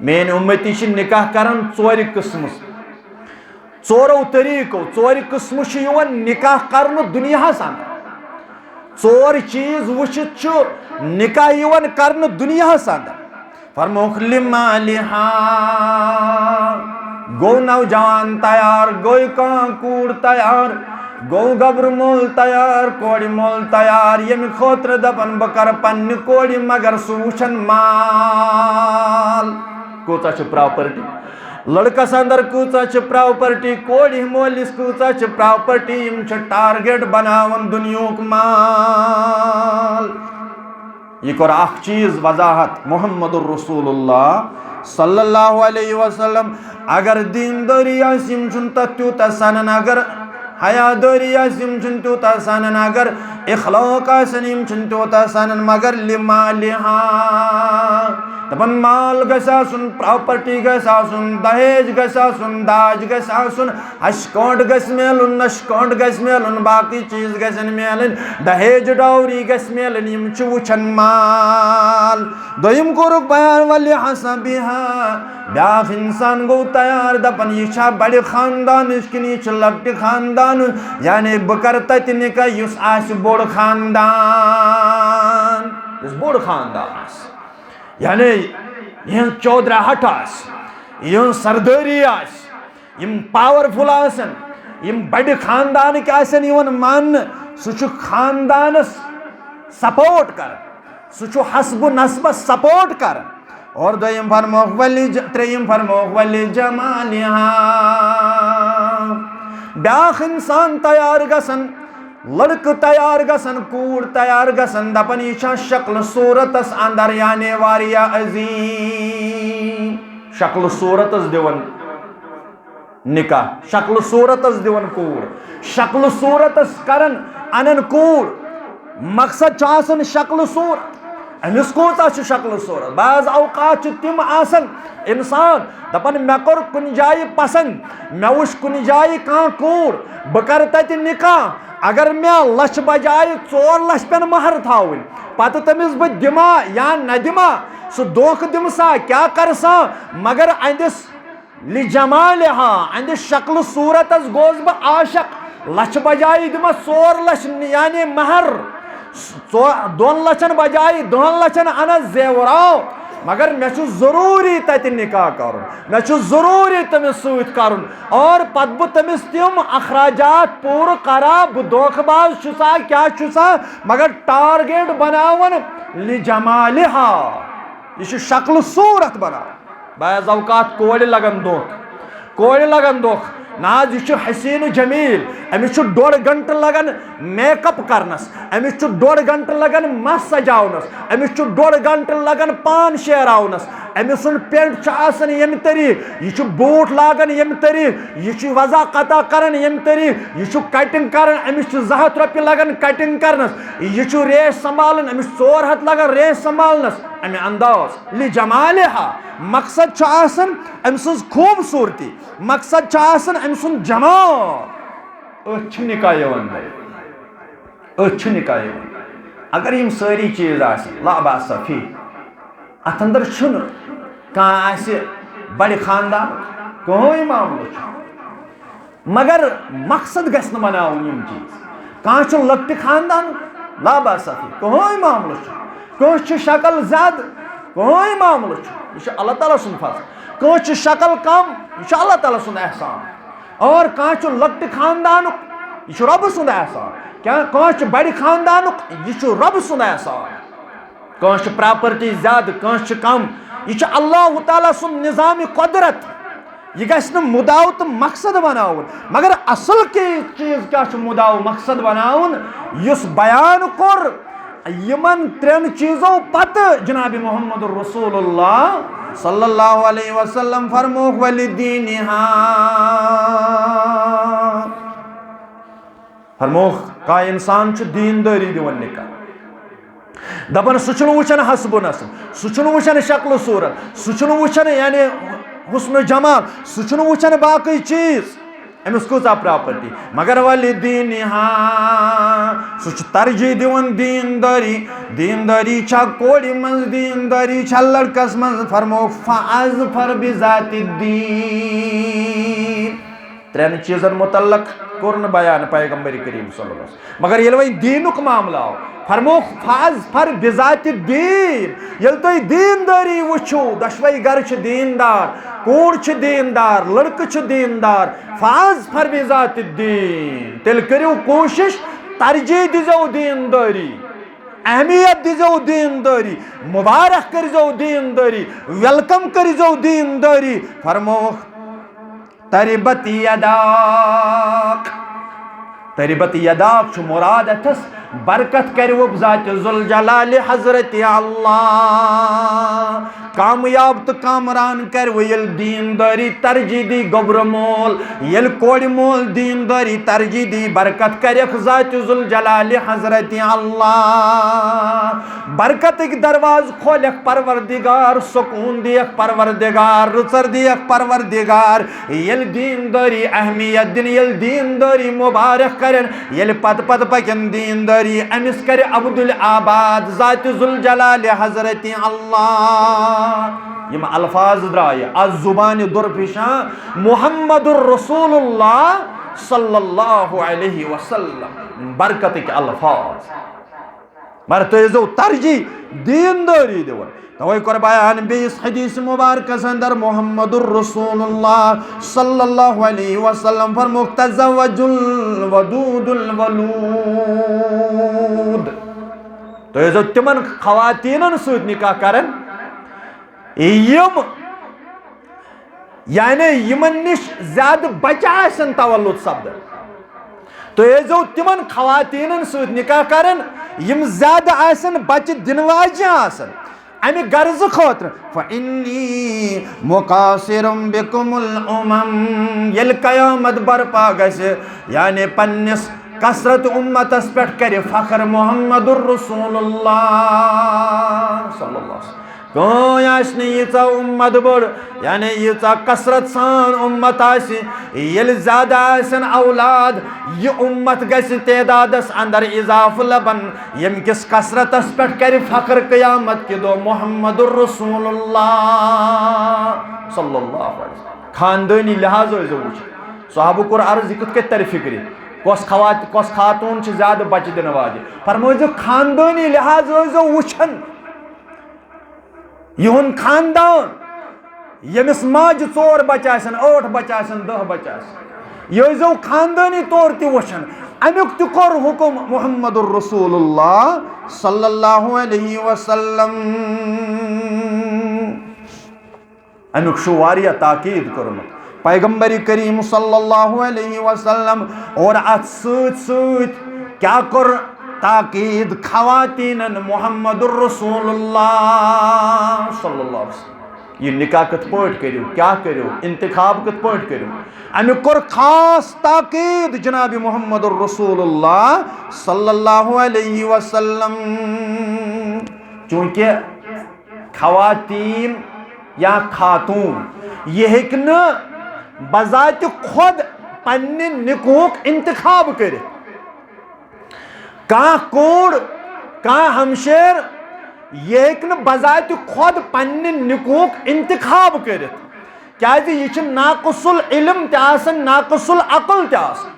میٲنۍ اُمتی چھِ نکاح کران ژورِ قٕسمہٕ، ژورو طریٖقو، ژورِ قٕسمہٕ چھُ یِوان نکاح کرنہٕ دُنیاہس اندر۔ ژور چیٖز وٕچھِتھ چھُ نکاح یِوان کرنہٕ دُنیاہس اندر۔ فرمووُکھ، "لمالہا۔" گوٚو نوجوان تیار، گوٚو کانٛہہ کوٗر تیار، گوٚو گبرٕ مول تیار، کورِ مول تیار، ییٚمہِ خٲطرٕ دپان، "بہٕ کرٕ پننہِ کورِ"، مگر سُہ وٕچھان مال، کۭژاہ چھِ پراپرٹی۔ لڑکس اندر کۭژاہ چھِ پراپرٹی، کورِ مٲلِس کۭژاہ چھِ پراپرٹی، یِم چھِ ٹارگیٹ بناوان دُنیاہُک مال۔ یہِ کوٚر اکھ چیٖز وضاحت محمد رسول اللہ صلی اللہ علیہ وسلم۔ اگر دیندٲری آسہِ، یِم چھِنہٕ تتھ تیوٗتاہ سنان، اگر حیا دٲری آسہِ، یِم چھِنہٕ تیوٗتاہ سنان، اگر اخلاق آسن، یِم چھِنہٕ تیوٗتاہ سنان، مگر لمالہا۔ دپان مال گژھِ آسُن، پراپرٹی گژھِ آسُن، دہیج گژھِ آسُن، داج گژھِ آسُن، ہش کٲنٛٹھ گژھِ میلُن، نش کٲنٛٹھ گژھِ میلُن، باقٕے چیٖز گژھن میلٕنۍ، دہیج ڈاوری گژھِ میلٕنۍ، یِم چھِ وٕچھان مال۔ دوٚیِم کوٚرُکھ بیان، "ولحسبہا۔" بیٛاکھ انسان گوٚو تیار، دپان، یہِ چھا بڑِ خاندانٕچ کِنہٕ یہِ چھِ لۄکٹہِ خاندانٕچ؟ یعنی بہٕ کرٕ تتہِ نکاح یُس آسہِ بوٚڑ خاندان، یُس بوٚڑ خاندان آسہِ، یعنی یِہٕنٛز چودرہٹ آسہِ، یِہٕنٛز سردٲری آسہِ، یِم پاورفل آسن، یِم بڑِ خاندانٕکۍ آسن یِوان ماننہٕ، سُہ چھُ خاندانس سپورٹ کران، سُہ چھُ حسب و نسبس سپورٹ کران۔ اور دوٚیِم فرمووُکھ ولی ج-، ترٛیٚیِم فرمووُکھ ولی جمالہا۔ بیٛاکھ انسان تیار گژھن، لڑکہٕ تیار گژھن، کوٗر تیار گژھن، دپان، یہِ چھا شکل صورتس اندر یعنی واریاہ عظیم، شکل صورتس دِوان نکاح، شکل صورتس دِوان کوٗر، شکل صورتس کران انان کوٗر۔ مقصد چھُ آسان شکل صورت۔ أمِس کوٗتاہ چھُ شکل صورت؟ بعض اوقات چھِ تِم آسان انسان دپان، مےٚ کوٚر کُنہِ جایہِ پسند، مےٚ وٕچھ کُنہِ جایہِ کانٛہہ کوٗر، بہٕ کرٕ تتہِ نکاح۔ اگر مےٚ لچھ بجایہِ ژور لچھ پٮ۪ن مہر تھاوٕنۍ، پتہٕ تٔمِس بہٕ دِما یا نہ دِما، سُہ دھوکہٕ دِمہٕ سا، کیٛاہ کرٕ سا، مگر أہنٛدِس لجمالہا، أہنٛدِ شکلہٕ صورتس گوس بہٕ عاشق۔ لچھِ بجایہِ دِمس ژور لچھ، یعنی مہر۔ ژو-، دۄن لچھن بجایہِ دہن لچھن انس زیوراو، مگر مےٚ چھُ ضروٗری تتہِ نکاح کرُن، مےٚ چھُ ضروٗری تٔمِس سۭتۍ کرُن۔ اور پتہٕ بہٕ تٔمِس تِم اخراجات پوٗرٕ کرا، بہٕ دھوکہٕ باز چھُسا، کیٛاہ چھُسا، مگر ٹارگیٹ بناوان لجمالہا۔ یہِ چھُ شکلہٕ صورت بناوان۔ بعض اوقات کورِ لگان دھوکہٕ، کورِ لگان دھوکہٕ۔ نہ حظ، یہِ چھُ حسین و جمیل، أمِس چھُ ڈوٚڈ گھنٹہٕ لگان میک اپ کرنس، أمِس چھُ ڈوٚڈ گھنٹہٕ لگان مس سجاونس، أمِس چھُ ڈوٚڈ گھنٹہٕ لگان پان شیراونس۔ أمۍ سُنٛد پینٹ چھُ آسان ییٚمہِ طریٖقہٕ، یہِ چھُ بوٗٹھ لاگان ییٚمہِ طریٖقہٕ، یہِ چھُ وضا قطع کران ییٚمہِ طریٖقہٕ، یہِ چھُ کٹنگ کران، أمِس چھِ زٕ ہتھ رۄپیہِ لگان کٹنگ کرنس، یہِ چھُ ریش سنبھالان، أمِس چھِ ژور ہتھ لگان ریش سنبھالنس۔ امہِ انداز لجمالہا، مقصد چھُ آسان أمۍ سٕنٛز خوٗبصوٗرتی، مقصد چھُ آسان أمۍ سُنٛد جمال۔ أتھۍ چھُ نکاح یِوان بھائی، أتھۍ چھُ نکاح یِوان۔ اگر یِم سٲری چیٖز آسن، لا باس فی، اتھ اندر چھُنہٕ کانٛہہ آسہِ بڑِ خاندان، کٕہٕنۍ معاملہٕ چھُنہٕ۔ مگر مقصد گژھِ نہٕ بناوُن یِم چیٖز۔ کانٛہہ چھُ لۄکٹہِ خاندان، لا باس فی، کٕہٕنۍ معاملہٕ چھُنہٕ۔ کٲنٛسہِ چھِ شکل زیادٕ، کٕہٕنۍ معاملہٕ چھُ، یہِ چھُ اللہ تعالیٰ سُنٛد فضل۔ کٲنٛسہِ چھِ شکل کم، یہِ چھُ اللہ تعالیٰ سُنٛد احسان۔ اور کانٛہہ چھُ لۄکٹہِ خاندانُک، یہِ چھُ رۄبہٕ سُنٛد احسان۔ کیا کانٛہہ چھُ بڑِ خاندانُک، یہِ چھُ رۄبہٕ سُنٛد احسان۔ کٲنٛسہِ چھِ پراپرٹی زیادٕ، کٲنٛسہِ چھِ کم، یہِ چھُ اللہ تعالیٰ سُنٛد نظامِ قدرت۔ یہِ گژھِ نہٕ مُدعا تہٕ مقصد بناوُن، مگر اصل کی چیٖز کیٛاہ چھُ مُدعا و مقصد بناوُن؟ یُس بیان کوٚر یِمن ترٛٮ۪ن چیٖزو پتہٕ جناب محمد رسول اللہ صلی اللہ علیہ وسلم فرمووُکھ، "ولدینہا"، فرمووُکھ، کانٛہہ انسان چھُ دیندٲری دِوان نکاح۔ دپان سُہ چھُنہٕ وٕچھان حسب و نسب، سُہ چھُنہٕ وٕچھان شکل و صورت، سُہ چھُنہٕ وٕچھان یعنی حسن و جمال، سُہ چھُنہٕ وٕچھان باقٕے چیٖز۔ أمِس کۭژاہ پراپرٹی، مگر ولدینہا، سُہ چھُ ترجیح دِوان دیندٲری۔ دیندٲری چھا کورِ منٛز، دیندٲری چھا لڑکس منٛز؟ فرمووُکھ، فاظفر بذات الدین۔ ترٛٮ۪ن چیٖزن متعلق کوٚر نہٕ بیان پیغمبر کریم صلی اللہ علیہ وسلم۔ مگر ییٚلہِ وۄنۍ دیٖنُک معاملہٕ آو، فرمووُکھ، "فاظفر بذات الدین"۔ ییٚلہِ تُہۍ دیٖندٲری وٕچھِو، دۄشوَے گرٕ چھِ دیٖندار، کوٗر چھِ دیٖندار، لڑکہٕ چھُ دیٖندار، "فاظفر بذات الدین"، تیٚلہِ کٔرِو کوٗشِش، ترجیح دیٖزیو دیٖندٲری، اہمیت دیٖزیو دیٖندٲری، مُبارک کٔرۍزیو دیٖندٲری، ویلکم کٔرۍزیو دیٖندٲری۔ فرمووُکھ، تربت یداک۔ تربت یداک چھُ مراد اتھس، برکت کرِ وۄنۍ ذات ذوالجلال حضرت اللہ۔ کامیاب تہٕ کامران کرِ وۄنۍ ییٚلہِ دیندٲری ترجیح دی گوٚبرٕ مول، ییٚلہِ کورِ مول دیندٲری ترجیح دی، برکت کرٮ۪کھ ذات ذوالجلال حضرت اللہ۔ برکتٕکۍ دروازٕ کھولٮ۪کھ پروردگار، سکوٗن دِیَکھ پروردگار، رٕژر دِیَکھ پروردگار۔ ییٚلہِ دیٖندٲری اہمیت دِن، ییٚلہِ دیٖندٲری مُبارک کرن، ییٚلہِ پتہٕ پتہٕ پکن دیٖندٲری، أمِس کرِ عبدالآباد ذات ذوالجلال حضرت اللہ۔ یِم الفاظ درٛایہِ از زبانِ درپیشاں محمد رسول اللہ صلی اللہ علیہ وسلم۔ برکتٕکۍ الفاظ۔ مگر تُہۍ ٲسۍزیو ترجیح دیٖندٲری دِوان۔ توے کوٚر بیان بیٚیِس حدیث مبارکس اندر محمد رسول اللہ صلی اللہ علیہ وسلم فرمووُکھ، "تزوج الودود الولود"۔ تُہۍ ٲسۍزیو تِمن خواتیٖنن سۭتۍ نکاح کران، یِم یعنی یِمن نِش زیادٕ بچہِ آسن تولد سپدان۔ تُہۍ ٲسۍزیو تِمن خواتیٖنن سۭتۍ نکاح کران، یِم زیادٕ آسن بچہِ دِنہٕ واجہِ آسن۔ امہِ غرضہٕ خٲطرٕ، "فإنی مکاثر بکم الامم"، ییٚلہِ قیامت برپا گژھِ، یعنی پننِس کثرت امتس پٮ۪ٹھ کرِ فخر محمد رسول اللہ صلی اللہ علیہ وسلم۔ کٕہٕنۍ آسہِ نہٕ ییٖژاہ اُمت بٔڑ، یعنی ییٖژاہ کثرت سان اُمت آسہِ، ییٚلہِ زیادٕ آسن اولاد، یہِ اُمت گژھِ تعدادس اندر اضافہٕ لبن، ییٚمہِ کِس کثرتس پٮ۪ٹھ کرِ فخر قیامت کہِ دۄہ محمد رسول اللہ صلی اللہ علیہ وسلم۔ خاندٲنی لحاظ ٲسۍزیو وٕچھان۔ صحابہٕ کوٚر عرض، یہِ کِتھ کٔنۍ ترِ فکرِ؟ کۄس خوات-، کۄس خاتوٗن چھِ زیادٕ بچہِ دِنہٕ واجہِ؟ فرمٲیزیو، خاندٲنی لحاظ ٲسۍزیو وٕچھان۔ یِہُنٛد خاندان، ییٚمِس ماجہِ ژور بچہِ آسن، ٲٹھ بچہِ آسن، دَہ بچہِ آسن، یہِ ٲسۍزیو خاندٲنی طور تہِ وٕچھان۔ اَمیُک تہِ کوٚر حُکم محمد رسول اللہ صلی اللہ علیہ وسلم۔ اَمیُک چھُ واریاہ تاکید کوٚرمُت پیغمبر کریم صلی اللہ علیہ وسلم۔ اور اتھ سۭتۍ سۭتۍ کیٛاہ کوٚر تاکید خواتیٖنن محمد رسول اللہ صلی اللہ علیہ وسلم؟ یہِ نکاح کِتھ پٲٹھۍ کٔرِو، کیٛاہ کٔرِو، انتخاب کِتھ پٲٹھۍ کٔرِو؟ اَمیُک کوٚر خاص تاکید جناب محمد رسول اللہ صلی اللہ علیہ وسلم۔ چونکہ خواتین یا خاتون، یہِ ہیٚکہِ نہٕ بذات خود پننہِ نکاحُک انتخاب کٔرِتھ۔ کانٛہہ کوٗر، کانٛہہ ہمشیر، یہِ ہیٚکہِ نہٕ بذات خود پننہِ نکاحُک انتخاب کٔرِتھ۔ کیازِ یہِ چھِ ناقص العلم تہِ آسان، ناقص العقل تہِ آسان۔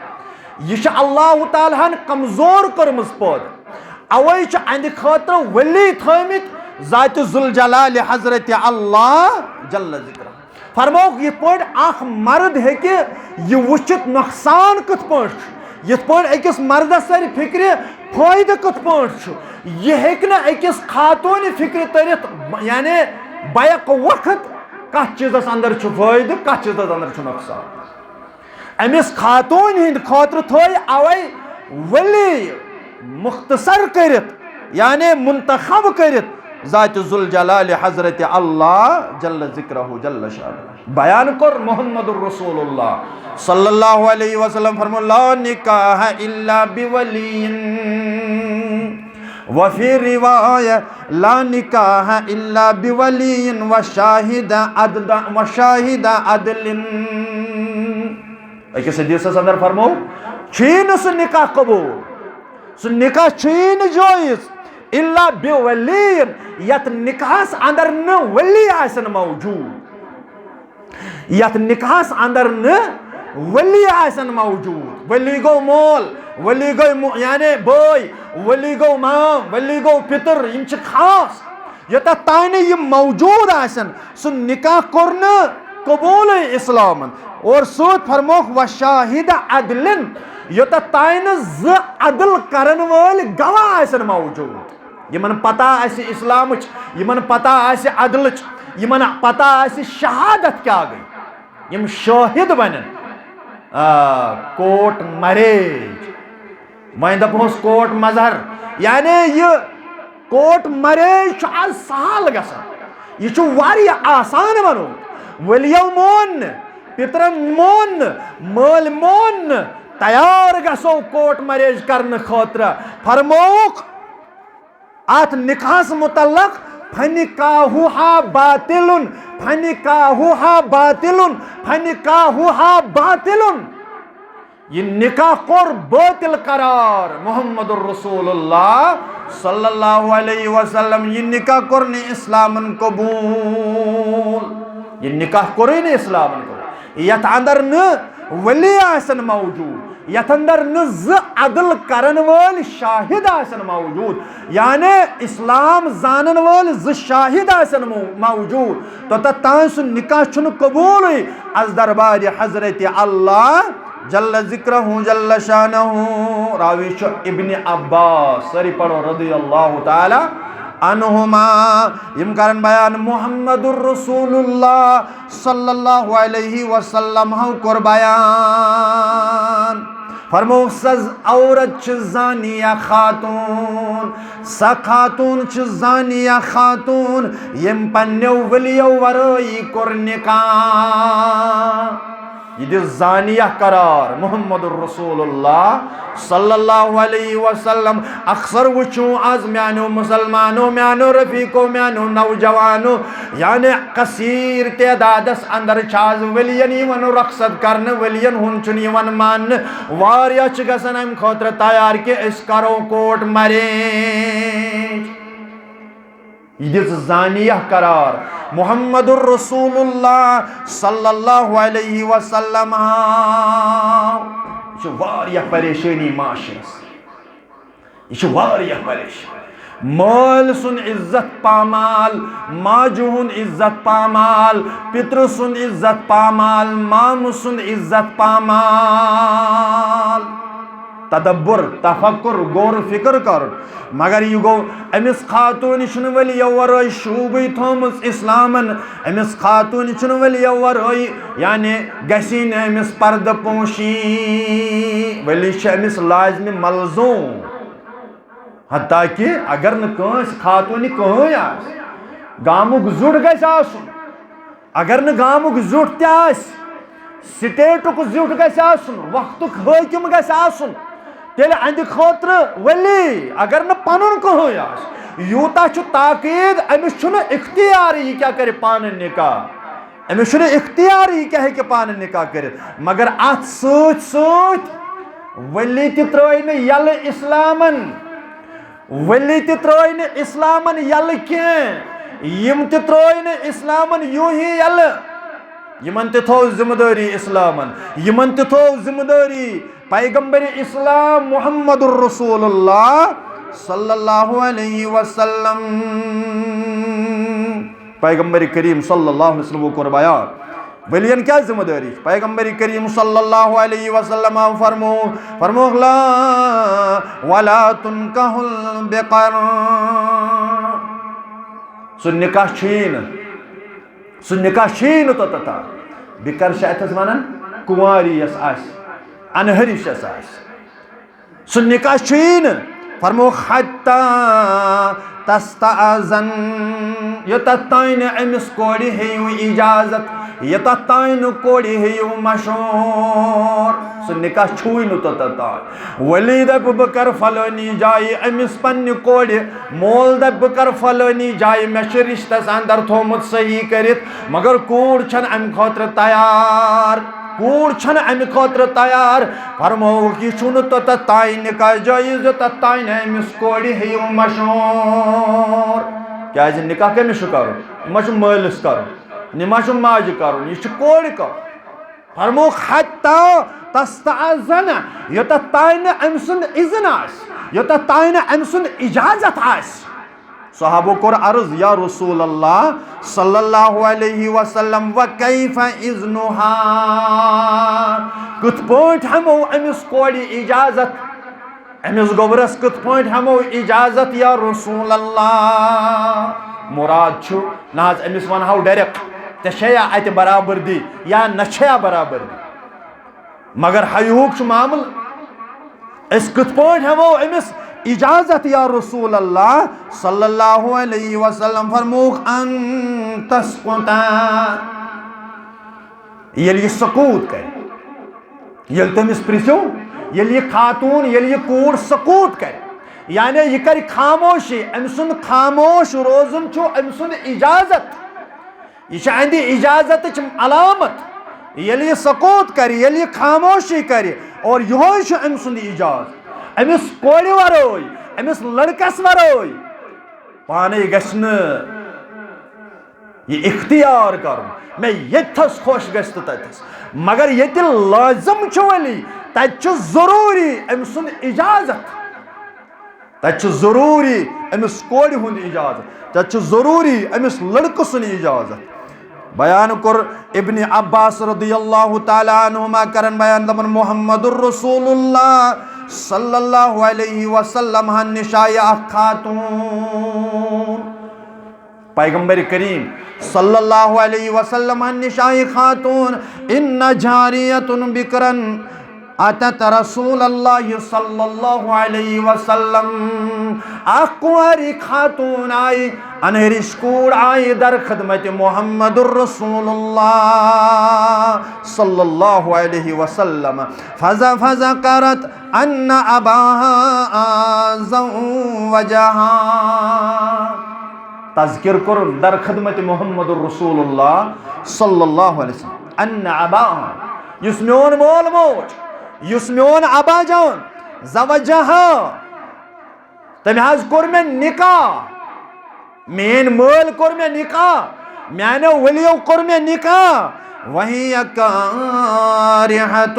یہِ چھِ اللہ تعالیٰ ہن کمزور کٔرمٕژ پٲدٕ۔ اوے چھِ اَہنٛدِ خٲطرٕ ولی تھٲومٕتۍ، ذات ذوالجلال حضرت اللہ جل ذکرہ۔ فرمووُکھ، یِتھ پٲٹھۍ اکھ مرد ہیٚکہِ یہِ وٕچھِتھ نۄقصان کِتھ پٲٹھۍ چھُ، یِتھ پٲٹھۍ أکِس مردس ترِ فِکرِ فٲیدٕ کِتھ پٲٹھۍ چھُ، یہِ ہیٚکہِ نہٕ أکِس خاتوٗنہِ فِکرِ تٔرِتھ، یعنی بیک وقت کتھ چیٖزس اندر چھُ فٲیدٕ، کتھ چیٖزس اندر چھُ نۄقصان۔ أمِس خاتوٗنہِ ہِنٛدِ خٲطرٕ تھٲے اوے ولی مختصر کٔرِتھ، یعنی منتخب کٔرِتھ، ذات ذوالجلال حضرت اللہ جل ذکرہ جل شانہ۔ بیان کوٚر محمد رسول اللہ صلی اللہ علیہ وسلم، فرمو، "لا نکاح الا بولی، وفی روایہ، لا نکاح الا بولی وشاہد عدل، وشاہد عدل۔" أکِس حدیثس اندر فرمو، چھُیی نہٕ سُہ نکاح قبول، سُہ نکاح چھُیی نہٕ جٲیز، الا بولی، یتھ نکاحس اندر نہٕ ولی آسن موجود، یتھ نکاحس اندر نہٕ ولی آسن موجود۔ ولی گوٚو مول، ولی گوٚو مو-، یعنی بٲے، ولی گوٚو مام، ولی گوٚو پِتٕر، یِم چھِ خاص۔ یوٚتتھ تانۍ نہٕ یِم موجود آسن، سُہ نکاح کوٚر نہٕ قبوٗلٕے اسلامن۔ اور سۭتۍ فرموکھ، "وشاہد عدلن"، یوٚتتھ تانۍ نہٕ زٕ عدل کرن وٲلۍ گواہ آسن موجود، یِمن پتہ آسہِ اسلامٕچ، یِمن پتہ آسہِ عدلٕچ، یِمن پتہ آسہِ شہادت کیٛاہ گٔے، یِم شٲہد بنن۔ آ، کورٹ میریج، وۄنۍ دپہوس کورٹ مظہر، یعنی یہِ کورٹ میریج چھُ آز سہل گژھان، یہِ چھُ واریاہ آسان۔ ونو، ولیو مون نہٕ، پِترن مون نہٕ، مٲلۍ مون نہٕ، تیار گژھو کورٹ میریج کرنہٕ خٲطرٕ۔ فرمووُکھ اتھ نکاحس متعلق، "فنکاحها باطل، فنکاحها باطل، فنکاحها باطل۔" یہِ نکاح کوٚر باطل قرار محمد رسول اللہ صلی اللہ علیہ وسلم۔ یہِ نکاح کوٚر نہٕ اسلامن قبول۔ یہِ نکاح کوٚرُے نہٕ اسلامن قبول۔ یتھ اندر نہٕ ولی آسن موجود، یتھ اندر نہٕ زٕ عدل کرن وٲلۍ شاہد آسن موجود، یعنی اسلام زانن وٲلۍ زٕ شاہد آسن مو-، موجود، توٚتتھ تام سُہ نکاح چھُنہٕ قبوٗلٕے از دربارِ حضرت اللہ جل ذکرہ جل شانہ۔ راوی چھُ ابن عباس، سٲری پرو رضی اللہ تعالی عنہما۔ یِم کرن بیان محمد رسول اللہ صلی اللہ علیہ وسلم ہو کوٚر بیان۔ فرموو، سز عورت چھِ زانیہ خاتون، سۄ خاتون چھِ زانیہ خاتون، ییٚمۍ پننیو ؤلیو ورٲیی کوٚر نکاح۔ یہِ دِ زانیہ قرار محمد رسول اللہ صلی اللہ علیہ وسلم۔ اکثر وٕچھو از میانیو مسلمانو، میانیو رفیقو، میانیو نوجوانو، یعنی کثیر تعدادس اندر چھِ از ؤلین یِوان رخصت کرنہٕ، ؤلین ہُنٛد چھُنہٕ یِوان ماننہٕ۔ واریاہ چھِ گژھان امہِ خٲطرٕ تیار کہِ أسۍ کرو کورٹ میریج۔ یہِ دِژ زانیہ قرار محمد رسول اللہ صلی اللہ علیہ وسلم۔ یہِ چھِ واریاہ پریشٲنی معاشرس۔ یہِ چھِ واریاہ پریشان۔ مٲلۍ سُنٛد عزت پامال، ماجہِ ہُنٛد عزت پامال، پِترٕ سُنٛد عزت پامال، مامہٕ سُنٛد عزت پامال۔ تدبر، تفکر، غور و فکر کرُن۔ مگر یہِ گوٚو، أمِس خاتوٗنہِ چھُنہٕ ؤلِیو ورٲے شوٗبٕے تھٲومٕژ اِسلامن۔ أمِس خاتوٗنہِ چھُنہٕ ؤلِیو ورٲے، یعنی گژھی نہٕ أمِس پردٕ پوشی۔ ؤلی چھِ أمِس لازمِ ملزوٗم۔ حتیٰ کہ اگر نہٕ کٲنٛسہِ خاتوٗنہِ کٕہٕنۍ آسہِ، گامُک زیُٹھ گژھِ آسُن۔ اگر نہٕ گامُک زیُٹھ تہِ آسہِ، سٹیٹُک زیُٹھ گژھِ آسُن، وقتُک حٲکِم گژھِ آسُن، تیٚلہِ اَہنٛدِ خٲطرٕ ولی، اگر نہٕ پنُن کٕہٕنۍ آسہِ، یوٗتاہ چھُ تاکید، أمِس چھُنہٕ اختیار یہِ کیٛاہ کرِ پانہٕ نکاح۔ أمِس چھُنہٕ اختیار یہِ کیٛاہ ہیٚکہِ پانہٕ نکاح کٔرِتھ۔ مگر اَتھ سۭتۍ سۭتۍ ولی تہِ ترٛٲے نہٕ یَلہٕ اِسلامن۔ ولی تہِ ترٛٲے نہٕ اِسلامن یَلہٕ کینٛہہ۔ یِم تہِ ترٛٲے نہٕ اِسلامن یوٗہی یَلہٕ۔ یِمن تہِ تھٲو ذمہٕ دٲری اِسلامن۔ یِمن تہِ تھٲو ذمہٕ دٲری پیغمبر اسلام محمد رسول اللہ صلی اللہ علیہ وسلم۔ پیغمبر کریم صلی اللہ علیہ وسلم کوٚر بیان۔ ولیَن کیٛاہ ذمہ دٲری چھِ؟ پیغمبر کریم صلی اللہ علیہ وسلم فرمو، فرمووُکھ، لا ولا تنکح البکر۔ سُہ نکاح چھُیی نہٕ۔ سُہ نکاح چھُیی نہٕ توٚتتھ تام۔ بکر چھِ اَتھَس وَنان کُنواری یۄس آسہِ، اَنہَرِش یۄس آسہِ۔ سُہ نکاح چھُیی نہٕ۔ فرمووُکھ، حتی تستأذن، یوٚتتھ تام نہٕ أمِس کورِ ہیٚیِو اجازت، یوٚتتھ تام نہٕ کورِ ہیٚیِو مشوٗر۔ سُہ نکاح چھُے نہٕ توٚتتھ تام۔ ولی دَپہِ، بہٕ کَرٕ فلٲنی جایہِ أمِس پننہِ کورِ، مول دَپہِ، بہٕ کَرٕ فلٲنی جایہِ، مےٚ چھُ رِشتَس اندر تھوٚومُت صحیح کٔرِتھ، مگر کوٗر چھَنہٕ اَمہِ خٲطرٕ تیار۔ کوٗر چھَنہٕ اَمہِ خٲطرٕ تیار۔ فرمووُکھ، یہِ چھُنہٕ توٚتتھ تام نکاح جٲیِز، یوٚتتھ تام نہٕ أمِس کورِ ہیٚیِو مشوٗر۔ کیٛازِ نکاح کٔمِس چھُ کَرُن؟ یہِ ما چھُ مٲلِس کَرُن، یہِ ما چھُ ماجہِ کَرُن، یہِ چھُ کورِ کَرُن۔ فرمووُکھ، حتی تستأذن، یوٚتتھ تام نہٕ أمۍ سُنٛد اذن آسہِ، یوٚتتھ تام نہٕ أمۍ سُنٛد اجازت آسہِ۔ صحابو کوٚر عرض، یا رسول اللہ صلی اللہ علیہ وسلم، وکیف اذنها، کِتھ پٲٹھۍ ہٮ۪مو أمِس کورِ اجازت؟ أمِس گوٚبرس کِتھ پٲٹھۍ ہٮ۪مو اجازت یا رسول اللہ؟ مراد چھُ، نہ حظ، أمِس وَنہو direct، ژےٚ چھےٚ یا اَتہِ برابردی یا نہ چھےٚ یا برابردی۔ مگر ہیوہُک چھُ معاملہٕ، أسۍ کِتھ پٲٹھۍ ہٮ۪مو أمِس اجازت یا رسول اللہ صلی اللہ علیہ وسلم؟ فرمووُکھ، ان تسکت، ییٚلہِ یہِ سکوٗت کرِ، ییٚلہِ تٔمِس پرژھِو، ییٚلہِ یہِ خاتوٗن، ییٚلہِ یہِ کوٗر سکوٗت کرِ، یعنی یہِ کرِ خاموشی، أمۍ سُنٛد خاموش روزُن چھُ أمۍ سُنٛد اجازت۔ یہِ چھِ أہنٛدِ اجازتٕچ علامت۔ ییٚلہِ یہِ سکوٗت کرِ، ییٚلہِ یہِ خاموشی کرِ، اور یِہوٚے چھُ أمۍ سُنٛد اجازت۔ أمِس کورِ ورٲے، أمِس لڑکس ورٲے پانے گژھِ نہٕ یہِ اختیار کرُن، مےٚ ییٚتھس خۄش گژھِ تہٕ تتھس۔ مگر ییٚتہِ لٲزم چھُ ولی، تتہِ چھُ ضروٗری أمۍ سُنٛد اجازت۔ تتہِ چھُ ضروٗری أمِس کورِ ہُنٛد اجازت، تتہِ چھُ ضروٗری أمِس لڑکہٕ سُنٛد اجازت۔ بیان کوٚر ابن عباس رضی اللہ تعالیٰ عنہما، کرن بیان، دپان، محمد رسول اللہ صلی اللہ علیہ وسلم ہن نِش آیہِ اکھ خاتوٗن۔ پیغمبر کریم صلی اللہ علیہ وسلم ہن نِش آیہِ خاتوٗن، ان جاریۃ بکرن اتت رسول اللہ صلی اللہ علیہ وسلم، اکھ کُنواری خاتوٗن آیہِ، انہرِش کوٗر آیہِ در خدمت محمد رسول اللہ صلی اللہ علیہ وسلم، فز فذکرت ان اباها زوجها۔ تذکر کوٚرُن در خدمت محمد رسول اللہ صلی اللہ علیہ وسلم، ان اباها، یُس میون مول موج، یُس میون ابا جان، زوجها، تٔمۍ حظ کوٚر مےٚ نکاح، میٲنۍ مٲلۍ کوٚر مےٚ نکاح، میانیو ؤلیو کوٚر مےٚ نکاح، وہی کارہۃ،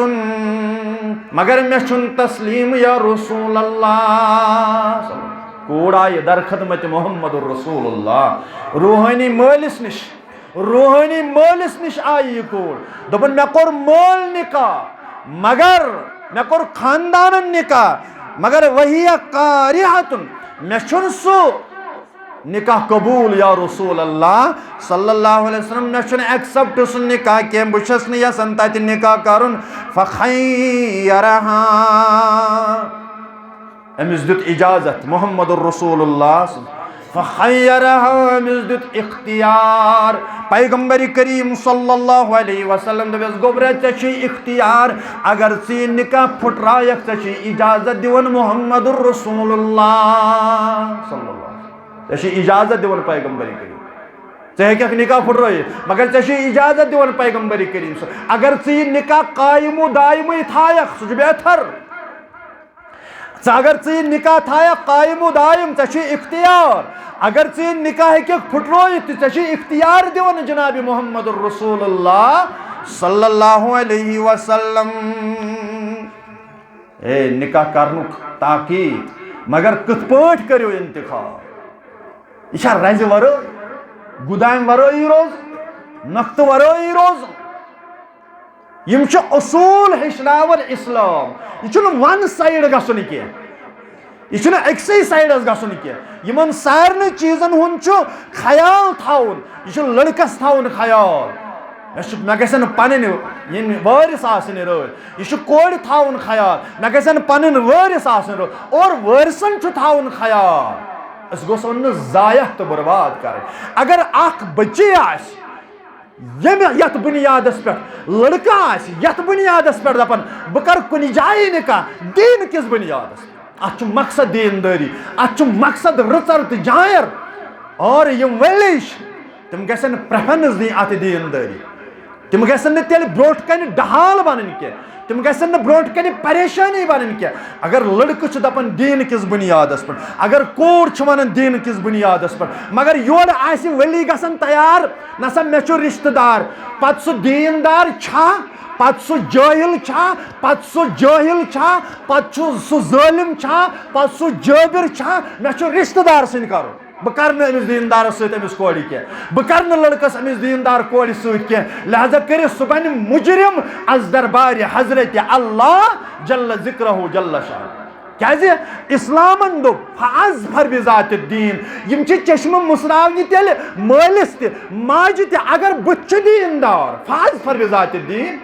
مگر مےٚ چھُنہٕ تسلیم یا رسول اللہ۔ کوٗر آیہِ در خدمت محمد رسول اللہ، روحٲنی مٲلِس نِش، روحٲنی مٲلِس نِش آیہِ یہِ کوٗر، دوٚپُن، مےٚ کوٚر مٲلۍ نکاح، مگر مےٚ کوٚر خاندانن نکاح، مگر وہی کارہۃ، مےٚ چھُنہٕ سُہ نکاح قبول یا رسول اللہ صلی اللہ علیہ وسلم، مےٚ چھُنہٕ accept سُہ نکاح کینٛہہ، بہٕ چھَس نہٕ یژھان تتہِ نکاح کرُن۔ فخیرہا، أمِس دیُت اجازت محمد رسول اللہ صلی اللہ علیہ وسلم۔ فخیرہا، أمِس دیُت اختیار۔ پیغمبر کریم صلی اللہ علیہ وسلم دوٚپُس، گوٚبرا، ژےٚ چھُے اختیار، اگر ژٕ یہِ نکاح پھُٹرایکھ، ژےٚ چھُے اجازت دِوان محمد رسول اللہ صلی اللہ علیہ وسلم۔ ژےٚ چھُے اجازت دِوان پیغمبر کریم۔ ژٕ ہیٚککھ نکاح پھُٹرٲیِتھ، مگر ژےٚ چھُے اجازت دِوان پیغمبر کریم صلی اللہ علیہ وسلم۔ اگر ژٕ یہِ نکاح قایم و دائمٕے تھایکھ، سُہ چھُ بہتر۔ ژٕ اگر ژٕ یہِ نکاح تھایکھ قایم و دائم، ژےٚ چھُے اختیار۔ اگر ژٕ یہِ نکاح ہیٚککھ پھُٹرٲیِتھ تہِ، ژےٚ چھُے اختیار دِوان جناب محمد رسول اللہ صلی اللہ علیہ وسلم۔ اے نکاح کرنُک تاکید، مگر کِتھ پٲٹھۍ کٔرِو انتخاب؟ یہِ چھا رزِ ورٲے، گُدامہِ ورٲیی روزُن، نۄقطہٕ ورٲیی روزُن؟ یِم چھِ اصوٗل ہیٚچھناوان اسلام۔ یہِ چھُنہٕ ون سایڈ گژھُن کینٛہہ، یہِ چھُنہٕ أکسٕے سایڈس گژھُن کینٛہہ۔ یِمن سارنٕے چیٖزن ہُنٛد چھُ خیال تھاوُن، یہِ چھُ لڑکس تھاوُن خیال۔ مےٚ چھُ، مےٚ گژھن پنٕنۍ یِم وٲرِث آسٕنۍ رٲضۍ۔ یہِ چھُ کورِ تھاوُن خیال، مےٚ گژھن پنٕنۍ وٲرِث آسٕنۍ رٲضۍ۔ اور وٲرِثن چھُ تھاوُن خیال، أسۍ گوٚژھ نہٕ ضایع تہٕ برباد کرٕنۍ۔ اگر اکھ بچی آسہِ، ییٚمہِ، یتھ بُنیادس پٮ۪ٹھ لڑکہٕ آسہِ، یتھ بُنیادس پٮ۪ٹھ دپان، بہٕ کرٕ کُنہِ جایہِ نکاح، دیٖن کِس بُنیادس۔ اتھ چھُ مقصد دیٖندٲری، اتھ چھُ مقصد رٕژر تہٕ جایر۔ اور یِم ولی چھِ، تِم گژھن preference دِنۍ اتھ دیٖندٲری۔ تِم گژھن نہٕ تیٚلہِ برونٛٹھ کنہِ ڈہال بنٕنۍ کینٛہہ، تِم گژھن نہٕ برونٛٹھ کنہِ پریشٲنی بنٕنۍ کینٛہہ۔ اگر لڑکہٕ چھُ دپان دیٖن کِس بُنیادس پٮ۪ٹھ، اگر کوٗر چھِ ونان دیٖن کِس بُنیادس پٮ۪ٹھ، مگر یورٕ آسہِ ولی گژھان تیار، نسا مےٚ چھُ رشتہٕ دار، پتہٕ سُہ دیٖندار چھا، پتہٕ سُہ جٲہِل چھا، پتہٕ سُہ جٲہِل چھا، پتہٕ چھُ سُہ ظٲلِم چھا، پتہٕ سُہ جٲبِر چھا، مےٚ چھُ رشتہٕ دار سٕنٛدۍ کرُن۔ بہٕ کرٕ نہٕ أمِس دیٖندارس سۭتۍ أمِس کورِ کینٛہہ، بہٕ کرٕ نہٕ لڑکس أمِس دیٖندار کورِ سۭتۍ کینٛہہ۔ لہذا کٔرِتھ سُہ بنہِ مجرم از دربارِ حضرت اللہ جل ذکرہ جل شانہ۔ کیازِ؟ اسلامن دوٚپ، "فاظفر بذات الدین"۔ یِم چھِ چشمہٕ مُسراونہِ تیٚلہِ مٲلِس تہِ، ماجہِ تہِ، اگر بہٕ تہِ چھُ دیٖندار، فاظفر بذات الدین۔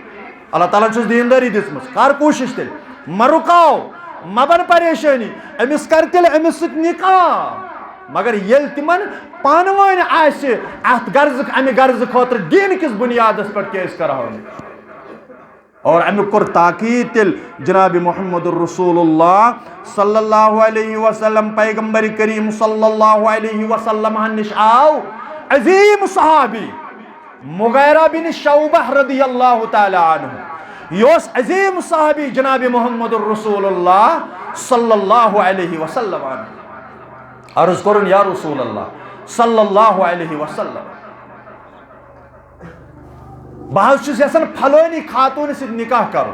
اللہ تعالیٰ ہن چھُس دیٖندٲری دِژمٕژ، کر کوٗشِش تیٚلہِ، مہ رُکاو، مہ بن پریشٲنی، أمِس کر تیٚلہِ أمِس سۭتۍ نکاح۔ مگر ییٚلہِ تِمن پانہٕ ؤنۍ آسہِ اتھ غرضہٕ، امہِ غرضہٕ خٲطرٕ دیٖن کِس بُنیادس پٮ۪ٹھ کیٛازِ کرہو نہٕ؟ اور امیُک کوٚر تاکید تیٚلہِ جناب محمد رسول اللہ صلی اللہ علیہ وسلم، پیغمبر کریم صلی اللہ علیہ وسلم نِش آو عظیم صحابی مغیرہ بن شعبہ رضی اللہ تعالی عنہ۔ یہِ اوس عظیم صحابی جناب محمد رسول اللہ صلی اللہ علیہ وسلم۔ عرض کوٚرُن، یا رسول اللہ صلی اللہ علیہ وسلم، بہٕ حظ چھُس یژھان فلٲنی خاتوٗنہِ سۭتۍ نکاح کرُن۔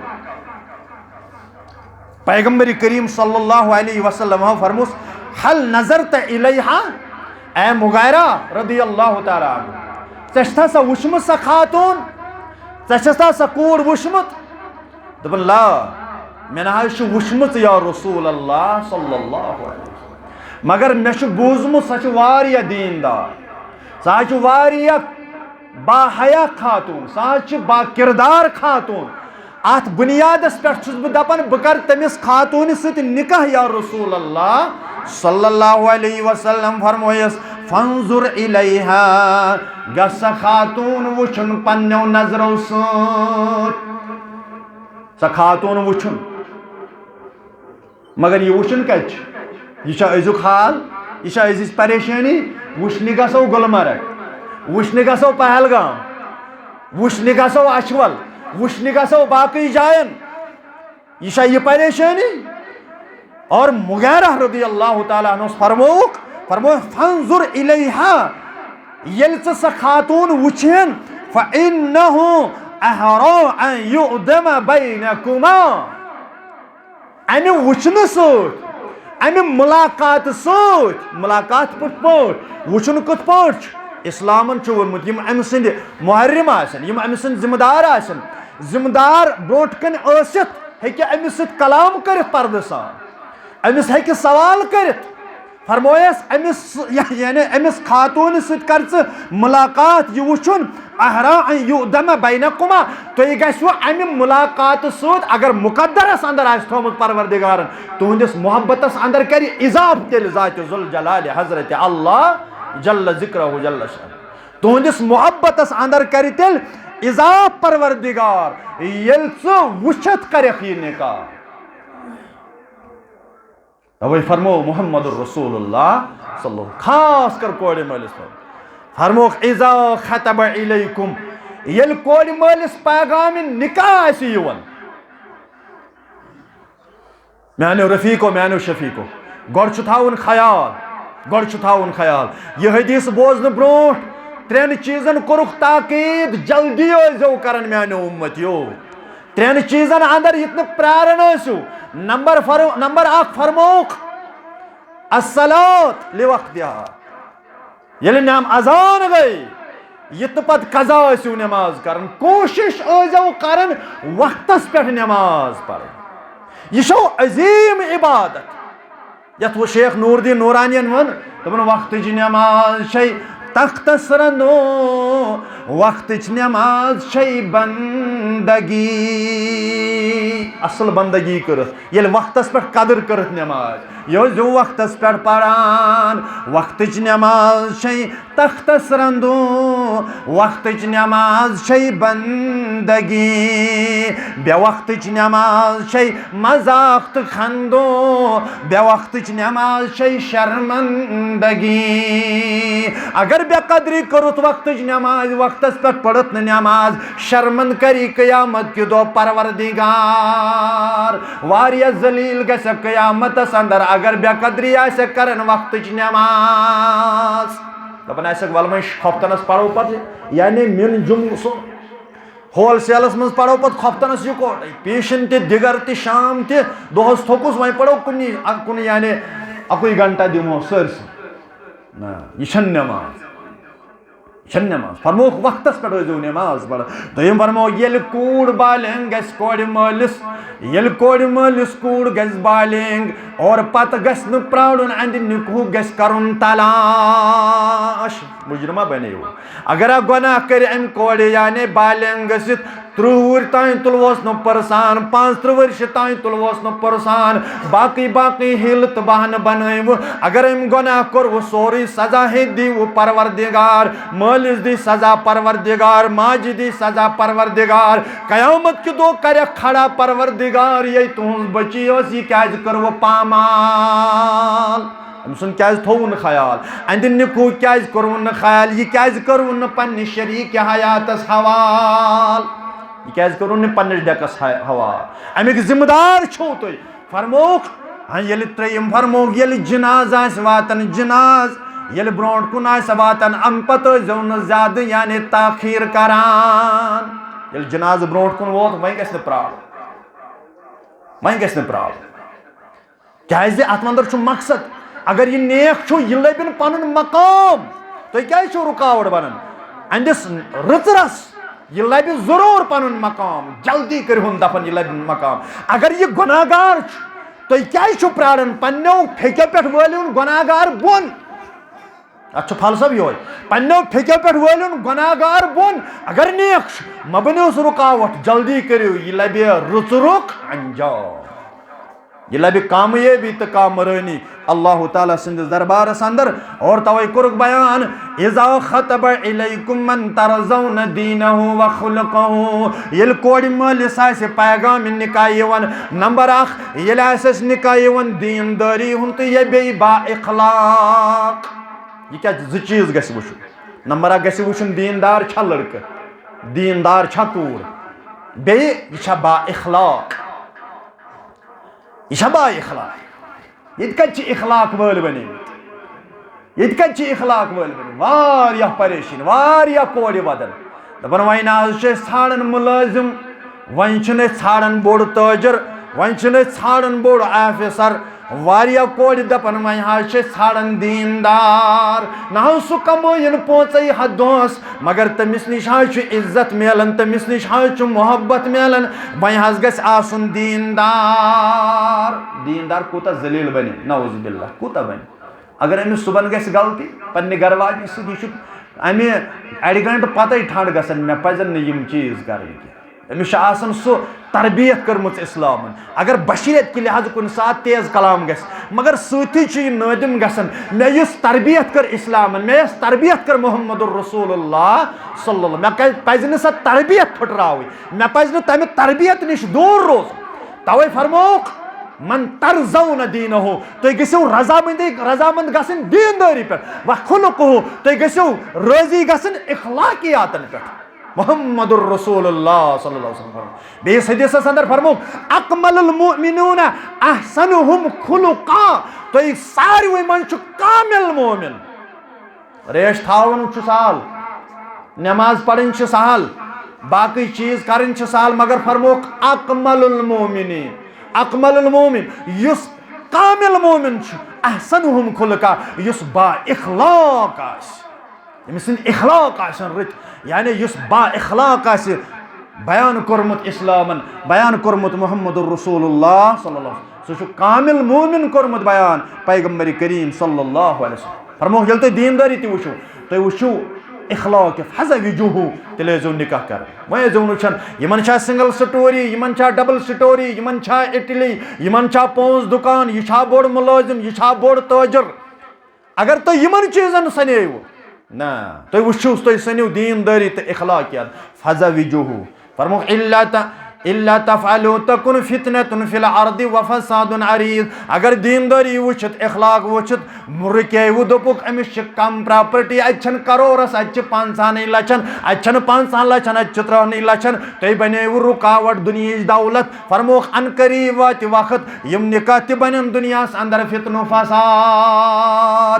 پیغمبر کریم صلی اللہ علیہ وسلم فرموس، "حل نظرت الیہا؟" اے مغیرہ رضی اللہ تعالیٰ عنہ، ژےٚ چھتھا سۄ وٕچھمٕژ سۄ خاتوٗن؟ ژےٚ چھتھا سۄ کوٗر وٕچھمٕژ؟ دوٚپُن، "لا، مےٚ نہ حظ چھُ وٕچھمُت یا رسول اللہ صلی اللہ علیہ وسلم، مگر مےٚ چھُ بوٗزمُت سۄ چھِ واریاہ دیٖندار، سۄ حظ چھِ واریاہ باحیا خاتوٗن، سۄ حظ چھِ با کردار خاتوٗن۔ اتھ بُنیادس پٮ۪ٹھ چھُس بہٕ دپان بہٕ کرٕ تٔمِس خاتوٗنہِ سۭتۍ نکاح یا رسول اللہ صلی اللہ علیہ وسلم۔" فرمویس، "فانظر الیہا"، گژھ سۄ خاتوٗن وٕچھُن پننیو نظرو سۭتۍ۔ سۄ خاتوٗن وٕچھُن۔ مگر یہِ وٕچھُن کَتہِ چھُ؟ یہِ چھا أزیُک حال؟ یہِ چھا أزِچ پریشٲنی؟ وٕچھنہِ گژھو گُلمرگ، وٕچھنہِ گژھو پہلگام، وٕچھنہِ گژھو اچھول، وٕچھنہِ گژھو باقٕے جاین۔ یہِ چھا یہِ پریشٲنی؟ اور مغیرہ رضی اللہ تعالیٰ عنہ فرمووُکھ، فرموو، "فانظر الیہا"، ییٚلہِ ژٕ سۄ خاتوٗن وٕچھِن، "فإنه أهرى أن يؤدم بينكما"۔ امہِ وٕچھنہٕ سۭتۍ، امہِ ملاقاتہٕ سۭتۍ، ملاقات کِتھ پٲٹھۍ؟ وٕچھُن کِتھ پٲٹھۍ چھُ؟ اسلامن چھُ ووٚنمُت، یِم أمۍ سٕنٛدِ محرم آسن، یِم أمۍ سٕنٛدۍ ذمہٕ دار آسن، ذمہٕ دار برونٛٹھ کنہِ ٲسِتھ ہیٚکہِ أمِس سۭتۍ کلام کٔرِتھ پردٕ سان، أمِس ہیٚکہِ سوال کٔرِتھ۔ فرمویس أمِس، یعنی أمِس خاتوٗنہِ سۭتۍ کر ژٕ ملاقات، یہِ وٕچھُن، "أهرى أن يؤدم بينكما"، تُہۍ گژھِوٕ امہِ ملاقاتہٕ سۭتۍ، اگر مقدرس اندر آسہِ تھوٚومُت پروردگارن، تُہنٛدِس محبتس اندر کرِ اضافہٕ تیٚلہِ ذاتِ ذوالجلال حضرت اللہ جل ذکرہ جل شانہ۔ تُہنٛدِس محبتس اندر کرِ تیٚلہِ اضافہٕ پروردگار، ییٚلہِ ژٕ وٕچھتھ کرکھ یہِ نکاح۔ توے فرمو محمد رسول اللہ صلی اللہ، خاص کر کورِ مٲلِس فرمو، فرموکھ، "اذا خطب الیکم"، ییٚلہِ کورِ مٲلِس پیغامِ نکاح آسہِ یِوان۔ میانیو رفیقو، میانیو شفیقو، گۄڈٕ چھُ تھاوُن خیال، گۄڈٕ چھُ تھاوُن خیال۔ یہِ حدیث بوزنہٕ برونٛٹھ ترٛٮ۪ن چیٖزن کوٚرُکھ تاکید، جلدی ٲسۍزیو کران میانیو اُمتیو۔ ترٛٮ۪ن چیٖزن اندر یِتھ نہٕ پراران ٲسِو۔ نمبر فرو-، نمبر اکھ فرمووُکھ، الصلاۃ لوقتہا۔ ییٚلہِ نم اذان گٔے، یہِ تہٕ پتہٕ قضا ٲسِو نماز کران، کوٗشِش ٲسۍزیو کران وقتس پٮ۪ٹھ نماز پرٕنۍ۔ یہِ چھو عظیٖم عبادت۔ یتھ وۄنۍ شیخ نور الدین نورانین ووٚن، دوٚپُن، وقتٕچ نماز چھے تختس رنٛدو، وقتٕچ نماز چھے بندگی۔ اصل بندگی کٔرٕتھ، ییٚلہِ وقتس پٮ۪ٹھ قدٕر کٔرٕتھ نماز، یہِ ٲسۍزیو وقتس پٮ۪ٹھ پران۔ وقتٕچ نماز چھے تختس رنٛدو، وقتٕچ نماز چھے بندگی۔ بے وقتٕچ نماز چھے مذاق تہٕ خندو، بے وقتٕچ نماز چھے شرمندگی۔ اگر بے قدری کٔرٕتھ وقتٕچ نماز، وقتس پٮ۪ٹھ پٔرٕتھ نہٕ نماز، شرمند کری قیامت کہِ دۄہ پروردگار۔ واریاہ ذلیل گژھِ قیامتس اندر اگر بے قدری آسہِ کران وقتٕچ نماز۔ دپان آسٮ۪کھ، "ولہٕ وۄنۍ خۄفتنس پرو پتہٕ، یعنی مِن جملہٕ سُہ ہول سیلس منٛز پرو پتہٕ خۄفتنس یِکوٹے، پیشن تہِ، دِگر تہِ، شام تہِ، دۄہس تھوٚکُس، وۄنۍ پرو کُنی، کُنی، یعنی اکُے گھنٹہ دِمو سٲرسٕے۔" نہ، یہِ چھنہٕ نماز۔ یہِ چھنہٕ نماز۔ فرمووُکھ، وقتس پٮ۪ٹھ ٲسۍزیو نماز پران۔ دوٚیِم فرمووُکھ، ییٚلہِ کوٗر بالینگ گژھِ، کورِ مٲلِس، ییٚلہِ کورِ مٲلِس کوٗر گژھِ بالینگ، اور پتہٕ گژھِ نہٕ پرٛارُن، اَندِ نِکہُک گژھِ کرُن تلاش۔ مُجرمہ بنے یہِ۔ اگر اکھ گۄناہ کرِ امہِ کورِ، یعنی بالینگ گٔژھِتھ، ترٕٛہ وُہٕرۍ تام تُلوس نہٕ پرسان، پانٛژترٕٛہ ؤرشہِ تام تُلوس نہٕ پرسان، باقٕے باقٕے حیلہٕ تہٕ بہانہٕ بنٲوٕ۔ اگر أمۍ گۄناہ کوٚروٕ، سورُے سزا ہے دیٖوٕ پروردگار، مٲلِس دی سزا پروردگار، ماجہِ دی سزا پروردگار، قیامت کہِ دۄہ کرٮ۪کھ کھڑا پروردگار، یے تُہٕنٛز بچی ٲس، یہِ کیازِ کٔروٕ پامال؟ أمۍ سُنٛد کیازِ تھووُن نہٕ خیال؟ أہنٛدِ نِکوٗ کیازِ کوٚروُن نہٕ خیال؟ یہِ کیازِ کوٚروُن نہٕ پننہِ شریٖکہِ حیاتس حوال؟ یہِ کیازِ کوٚروُن نہٕ پننِس ڈیکس حے-، حوال؟ امیُک ذمہٕ دار چھِو تُہۍ۔ فرمووُکھ، ہاں، ییٚلہِ ترٛیٚیِم فرمووُکھ، ییٚلہِ جنازٕ آسہِ واتان، جنازٕ ییٚلہِ برونٛٹھ کُن آسہِ واتان، امہِ پتہٕ ٲسۍزیو نہٕ زیادٕ، یعنی تاخیر کران۔ ییٚلہِ جنازٕ برونٛٹھ کُن ووت، وۄنۍ گژھِ نہٕ پرٛارُن، وۄنۍ گژھِ نہٕ پرٛارُن۔ کیازِ اتھ اندر چھُ مقصد، اگر یہِ نیک چھُ، یہِ لبِن پنُن مقام، تُہۍ کیازِ چھِو رُکاوٹ بنان؟ أہنٛدِس رٕژرس یہِ لبہِ ضروٗر پنُن مقام، جلدی کٔرِہُن دفن، یہِ لبہِ مقام۔ اگر یہِ گۄناہگار چھُ، تُہۍ کیازِ چھِو پراران؟ پننیو پھیکیو پٮ۪ٹھ وٲلِہُن گۄناہگار بۄن۔ اتھ چھُ فلسفہٕ یِہوٚے۔ پننیو پھیکیو پٮ۪ٹھ وٲلِہُن گۄناہگار بۄن۔ اگر نیک چھُ، مہ بٔنِوس رُکاوٹ، جلدی کٔرِو، یہِ لبہِ رٕژرُک انجام۔ یہِ لبہِ کامیٲبی تہٕ کامرٲنی اللہ تعالیٰ سٕنٛدِس دربارس اندر۔ اور توے کوٚرُکھ بیان، "اذا خطب الیکم من ترضون دینہ و خلقہ"، ییٚلہِ کورِ مٲلِس آسہِ پیغام نکاح یِوان، نمبر اکھ، ییٚلہِ آسٮ۪س نکاح یِوان دیندٲری ہُنٛد تہٕ یہِ بیٚیہِ با اخلاق۔ یہِ کیٛاہ زٕ چیٖز گژھِ وٕچھُن؟ نمبر اکھ گژھِ وٕچھُن دیندار چھا لڑکہٕ، دیندار چھا کوٗر، بیٚیہِ یہِ چھا با اخلاق۔ یہِ چھا با اخلاق؟ ییٚتہِ کَتہِ چھِ اخلاق وٲلۍ بَنیمٕتۍ؟ ییٚتہِ کَتہِ چھِ اخلاق وٲلۍ بَنیمٕتۍ؟ واریاہ پریشٲنی، واریاہ کورِ وَدَن۔ دَپَن، وۄنۍ نہ حظ چھِ أسۍ ژھانٛڈان مُلٲزِم، وۄنۍ چھِنہٕ أسۍ ژھانٛڈان بوٚڑ تٲجِر، وۄنۍ چھِنہٕ أسۍ ژھانٛڈان بوٚڑ آفیسر۔ واریاہ کورِ دَپَن، وۄنۍ حظ چھِ أسۍ ژھانٛڈان دیٖندار۔ نہ حظ سُہ کَمٲیِن پونٛسَے ہَتھ دۄہَس، مگر تٔمِس نِش حظ چھُ عزت میلان، تٔمِس نِش حظ چھُ محبت میلان۔ وۄنۍ حظ گژھِ آسُن دیٖندار۔ دیٖندار کوٗتاہ ذلیٖل بَنہِ، نعوذ باللہ، کوٗتاہ بَنہِ؟ اگر أمِس صُبحن گژھِ غلطی پننہِ گرٕ واجنہِ سۭتۍ، یہِ چھُ اَمہِ اَڑِ گھنٹہٕ پَتَے ٹھنٛڈ گژھان، مےٚ پَزَن نہٕ یِم چیٖز کَرٕنۍ کینٛہہ۔ أمِس چھِ آسان سُہ تربیت کٔرمٕژ اِسلامَن۔ اگر بشریت کہِ لحاظہٕ کُنہِ ساتہٕ تیز کلام گژھِ، مگر سۭتی چھُ یہِ نٲدِم گژھان، مےٚ یُس تربیت کٔر اِسلامَن، مےٚ یۄس تربیت کٔر محمد رسول اللہ صلی اللہ، مےٚ کَتہِ پَزِ نہٕ سۄ تربیت پھٕٹراوٕنۍ، مےٚ پَزِ نہٕ تَمہِ تربیت نِش دوٗر روزُن۔ توے فرمووُکھ، "من ترضون دینہ"، تُہۍ گٔژھِو رضامندی، رضامند گژھٕنۍ دیندٲری پٮ۪ٹھ، "و خلقہ"، تُہۍ گٔژھِو رٲضی گژھٕنۍ اخلاقیاتن پٮ۪ٹھ۔ محمد رسول اللہ صلی اللہ علیہ وسلم فرموو۔ بیٚیِس حدیثس اندر فرموو، "اکمل المؤمنون احسنہم خلقا"، تُہۍ ساروٕے منٛز چھُ کامل مومن۔ ریش تھاوُن چھُ سہل، نماز پرٕنۍ چھِ سہل، باقٕے چیٖز کرٕنۍ چھِ سہل، مگر فرمووُکھ، "اکمل المؤمنین"، اکمل المؤمن، یُس کامل مومن چھُ احسنہم خلقا، یُس با اخلاق آسہِ، ییٚمہِ سٕنٛدۍ اخلاق آسن رٕتۍ، یعنی یُس با اخلاق آسہِ، بیان کوٚرمُت اسلامن، بیان کوٚرمُت محمد رسول اللہ صلی اللہ علیہ وسلم، سُہ چھُ کامل مومن کوٚرمُت بیان پیغمبر کریم صلی اللہ علیہ وسلم۔ فرمووُکھ، ییٚلہِ تُہۍ دیندٲری تہِ وٕچھِو، تُہۍ وٕچھِو اخلاق، فزوجوہ، تیٚلہِ ٲسۍزیو نکاح کران۔ وۄنۍ ٲسۍزیو نہٕ وٕچھان، یِمن چھا سنگل سٹوری، یِمن چھا ڈبل سٹوری، یِمن چھا اٹلی، یِمن چھا پانٛژھ دُکان، یہِ چھا بوٚڑ مُلٲزِم، یہِ چھا بوٚڑ تٲجر۔ اگر تُہۍ یِمن چیٖزن سنییِو، نہ، تُہۍ وٕچھِو، تُہۍ سنیو دیندٲری تہٕ اخلاقیات، فزوجوہ۔ فرمووُکھ، الا ت-، الا تفعلوا تکن فتنة فی الارض وفساد عریض۔ اگر دیندٲری وٕچھِتھ، اخلاق وٕچھِتھ، رُکیوٕ، دوٚپُکھ، أمِس چھِ کم پراپرٹی، اَتہِ چھَنہٕ کرورس، اَتہِ چھِ پنٛژہنٕے لچھن، اَتہِ چھَنہٕ پنٛژہن لچھن، اَتہِ چھِ ترٛہنٕے لچھن، تُہۍ بنیوٕ رُکاوٹ دُنیہٕچ دولت۔ فرمووُکھ، ان قریب واتہِ وقت، یِم نکاح تہِ بنن دُنیاہس اندر فتنہٕ فساد۔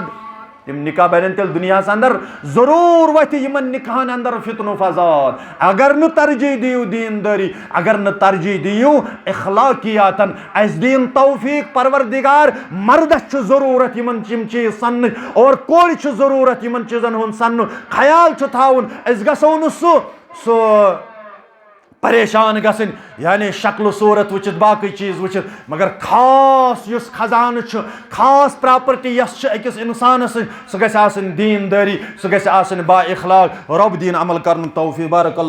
تِم نکاح بنن تیٚلہِ دُنیاہس اندر، ضروٗر وتھِ یِمن نکاحن اندر فتنہٕ فساد۔ اگر نہٕ ترجیح دِیِو دیندٲری، اگر نہٕ ترجیح دِیِو اخلاقیاتن، اسہِ دِیِن توفیق پروردگار۔ مردس چھُ ضروٗرت یِمن، یِم چیٖز سننٕچ، اور کورِ چھُ ضروٗرت یِمن چیٖزن ہُنٛد سننُک۔ خیال چھُ تھاوُن، أسۍ گژھو نہٕ سُہ، سُہ پریشان گژھٕنۍ، یعنی شکل و صورت وٕچھِتھ، باقٕے چیٖز وٕچھِتھ، مگر خاص یُس خزانہٕ چھُ، خاص پراپرٹی یۄس چھِ أکِس انسانس سۭتۍ، سُہ گژھِ آسٕنۍ دیندٲری، سُہ گژھِ آسٕنۍ با اخلاق۔ رب دِیِن عمل کرنُک توفیق۔ بارک اللہ۔